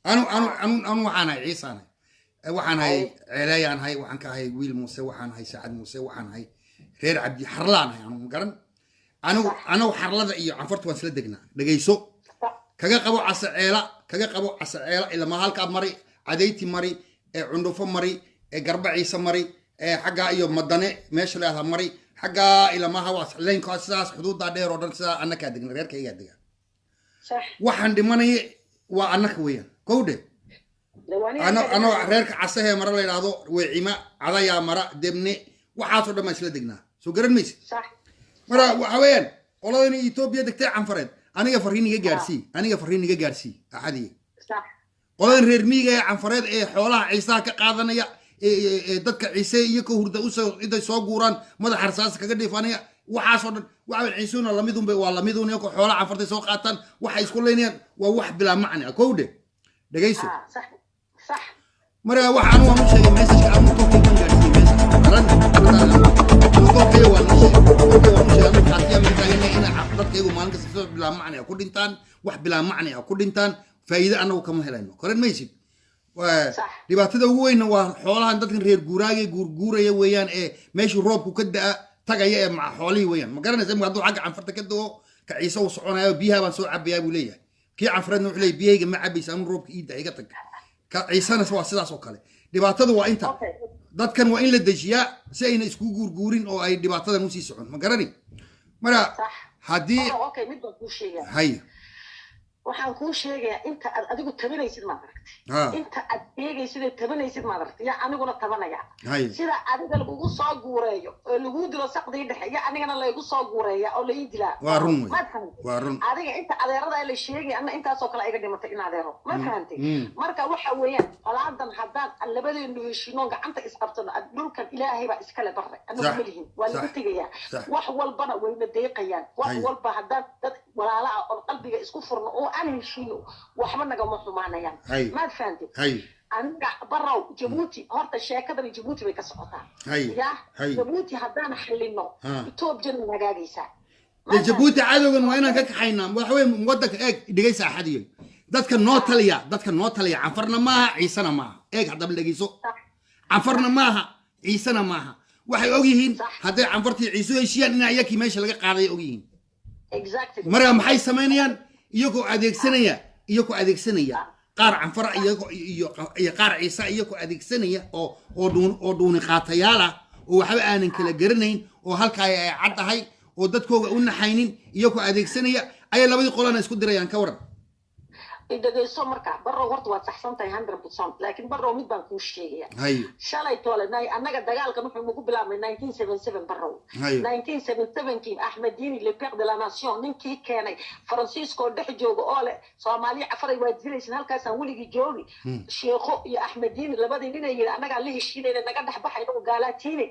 S1: Anu waxaan ahay Ciisaan ahay, waxaan ahay Ceeleeyaan ahay, waxaan ka ahay wiil Muuse, waxaan ahay Saacad Muuse, waxaan ahay reer Cabdi, xarlaan ahay anu, ma garan? Anigu xarlada iyo Canfarta waan isla degnaa. Dhegeyso, kaga qabo Casa Ceela, kaga qabo Casa Ceela ilama halkaa mari, Cadayti mari, ee Cundhufo mari, ee Garba Ciise mari, ee xaggaa iyo Madane meesha la yidhahdaa mari, xaggaa ilamaha waa leynka sidaas, xuduuddaa dheer oo dhan sidaa annakaa degna, reerkaygaa degaa. Waxaan dhimanaya waa annaka weeyaan, kowdhe. Ano reerka Casahee mara la yidhaahdo, Weecima, Cadayaa mara, Debne, waxaasoo dhan baan isla degnaa, soo garan maysid? Marka waxa weeyaan qoladani Etoobiya degtay Canfareed, aniga fariin iga gaarsii, aniga fariin iga gaarsii, Axadiye. Qoladan reer miyiga ee Canfareed ee xoolaha Ciisaha ka qaadanaya, ee dadka Ciise iyo ka hurda usoo intay soo guuraan madaxa rasaasa kaga dhiifanaya, waxaasoo dhan waxa Ciisuuna lamidunba, waa lamidun. Iyagoo xoolaha Canfartay soo qaataan, waxay isku leynayaan waa wax bilaa macni ah, kowdhe, dhegayso.
S5: Sax sax
S1: Marka waxa anu waan u sheegay message-ka, anu tolkay waan gaarsiiyey message garan. Anu tolkay waan u sheegay, tolkay waan u sheegay. Anu qaatiya ma taaganay inay dadkaygu maalin kasta si bilaa macni ah ku dhintaan, wax bilaa macni ah ku dhintaan, faa'iido anagu kama helayno, koran maysid? Dhibaatada ugu weynna waa xoolahan dadkan reer guuraaga guurguuraya weeyaan, ee meeshuu roobku ka da'a tagaya, ee maca xoolihii weeyaan. Ma garanaysa? Imika hadduu xagga Canfarta ka da'o, ka Ciise uu soconayo, biyaha baan soo cabayaa buu leeyahay. Kii Canfareedna wuxuu leeyahay, biyahayga ma cabaysa, anu roobka ii da, iga tag. Ka Ciisena waa sidaas oo kale. Dhibaatadu waa inta dadkan waa in la dejiyaa si ayna isku guurguurin oo ay dhibaatadan usii socon, ma garani? Marka haddii
S5: Okay, mid baan kuu sheegaa.
S1: Hay.
S5: Waxaan kuu sheegayaa, inta aad adigu tabanaysid, maad aragtay, inta aad sheegaysid ee tabanaysid, maad aragtay, yaa aniguna tabanaya. Sida adiga lagugu soo guureeyo oo laguu dilo saqdii dhexe, yaa anigana laygu soo guureeya oo lai dilaa.
S1: Waa run wey.
S5: Maad fahantay?
S1: Waa run.
S5: Adiga inta adeerada la sheegay, anna intaasoo kale iga dhimatay in adeero, ma fahantay? Marka waxa weeyaan qolaadan haddaan labadeenu heshiino, gacanta isqabsano, dhulkan Ilaahay baa iskale, Barre, anagu ma lihin, waa lagu tegayaa. Wax walbana wayna deeqayaan, wax walba. Haddaan dad walaala ah oo qalbiga isku furno oo aan heshiino, waxba nagama xumaanayaan. Maad fahantay? Aniga, Barrow, Jabuuti horta sheekadani Jabuuti bay ka socotaa. Ya Jabuuti haddaan xalino, Etoobiyana hagaagaysaa.
S1: Dee Jabuuti cadowgan waa inaan ka kaxaynaa. Waxa weye wadanka eeg, dhegeysa, Axadiyo, dadka noo taliya, dadka noo taliya Canfarna maaha, Ciisena maaha. Eeg haddaba, dhegeyso, Canfarna maaha, Ciisena maaha. Waxay og yihiin hadday Canfartii Ciisu heshiiyaan in ayakii meesha laga qaaday og yihiin. Marka maxay samaynayaan? Iyagoo adeegsanaya, iyagoo adeegsanaya qaar Canfara iyo qaar Ciise, iyagoo adeegsanaya oo dhuuni qaatayaal ah oo waxba aanan kala garanayn oo halkaa ay cad tahay oo dadkooga u naxaynin, iyagoo adeegsanaya ayay labadii qolana isku dirayaan. Ka waran?
S5: Dhegeyso marka, Barrow, horta waad saxsan tahay 100%, laakiin Barrow, mid baan kuu sheegaya. Shalay toole annaga dagaalkan wuxuu nagu bilaabmay 1977, Barrow. 1977kii Axmed Diini, le père de la nation, ninkii keenay Faransiiskoo dhex jooga oo leh Soomaaliya Cafaray waad dilaysan, halkaasaan weligii joogi. Sheekho iyo Axmed Diini labadii ninay yidhi annagaa la heshiinayna, naga dhex baxay, inagu gaalaatiine.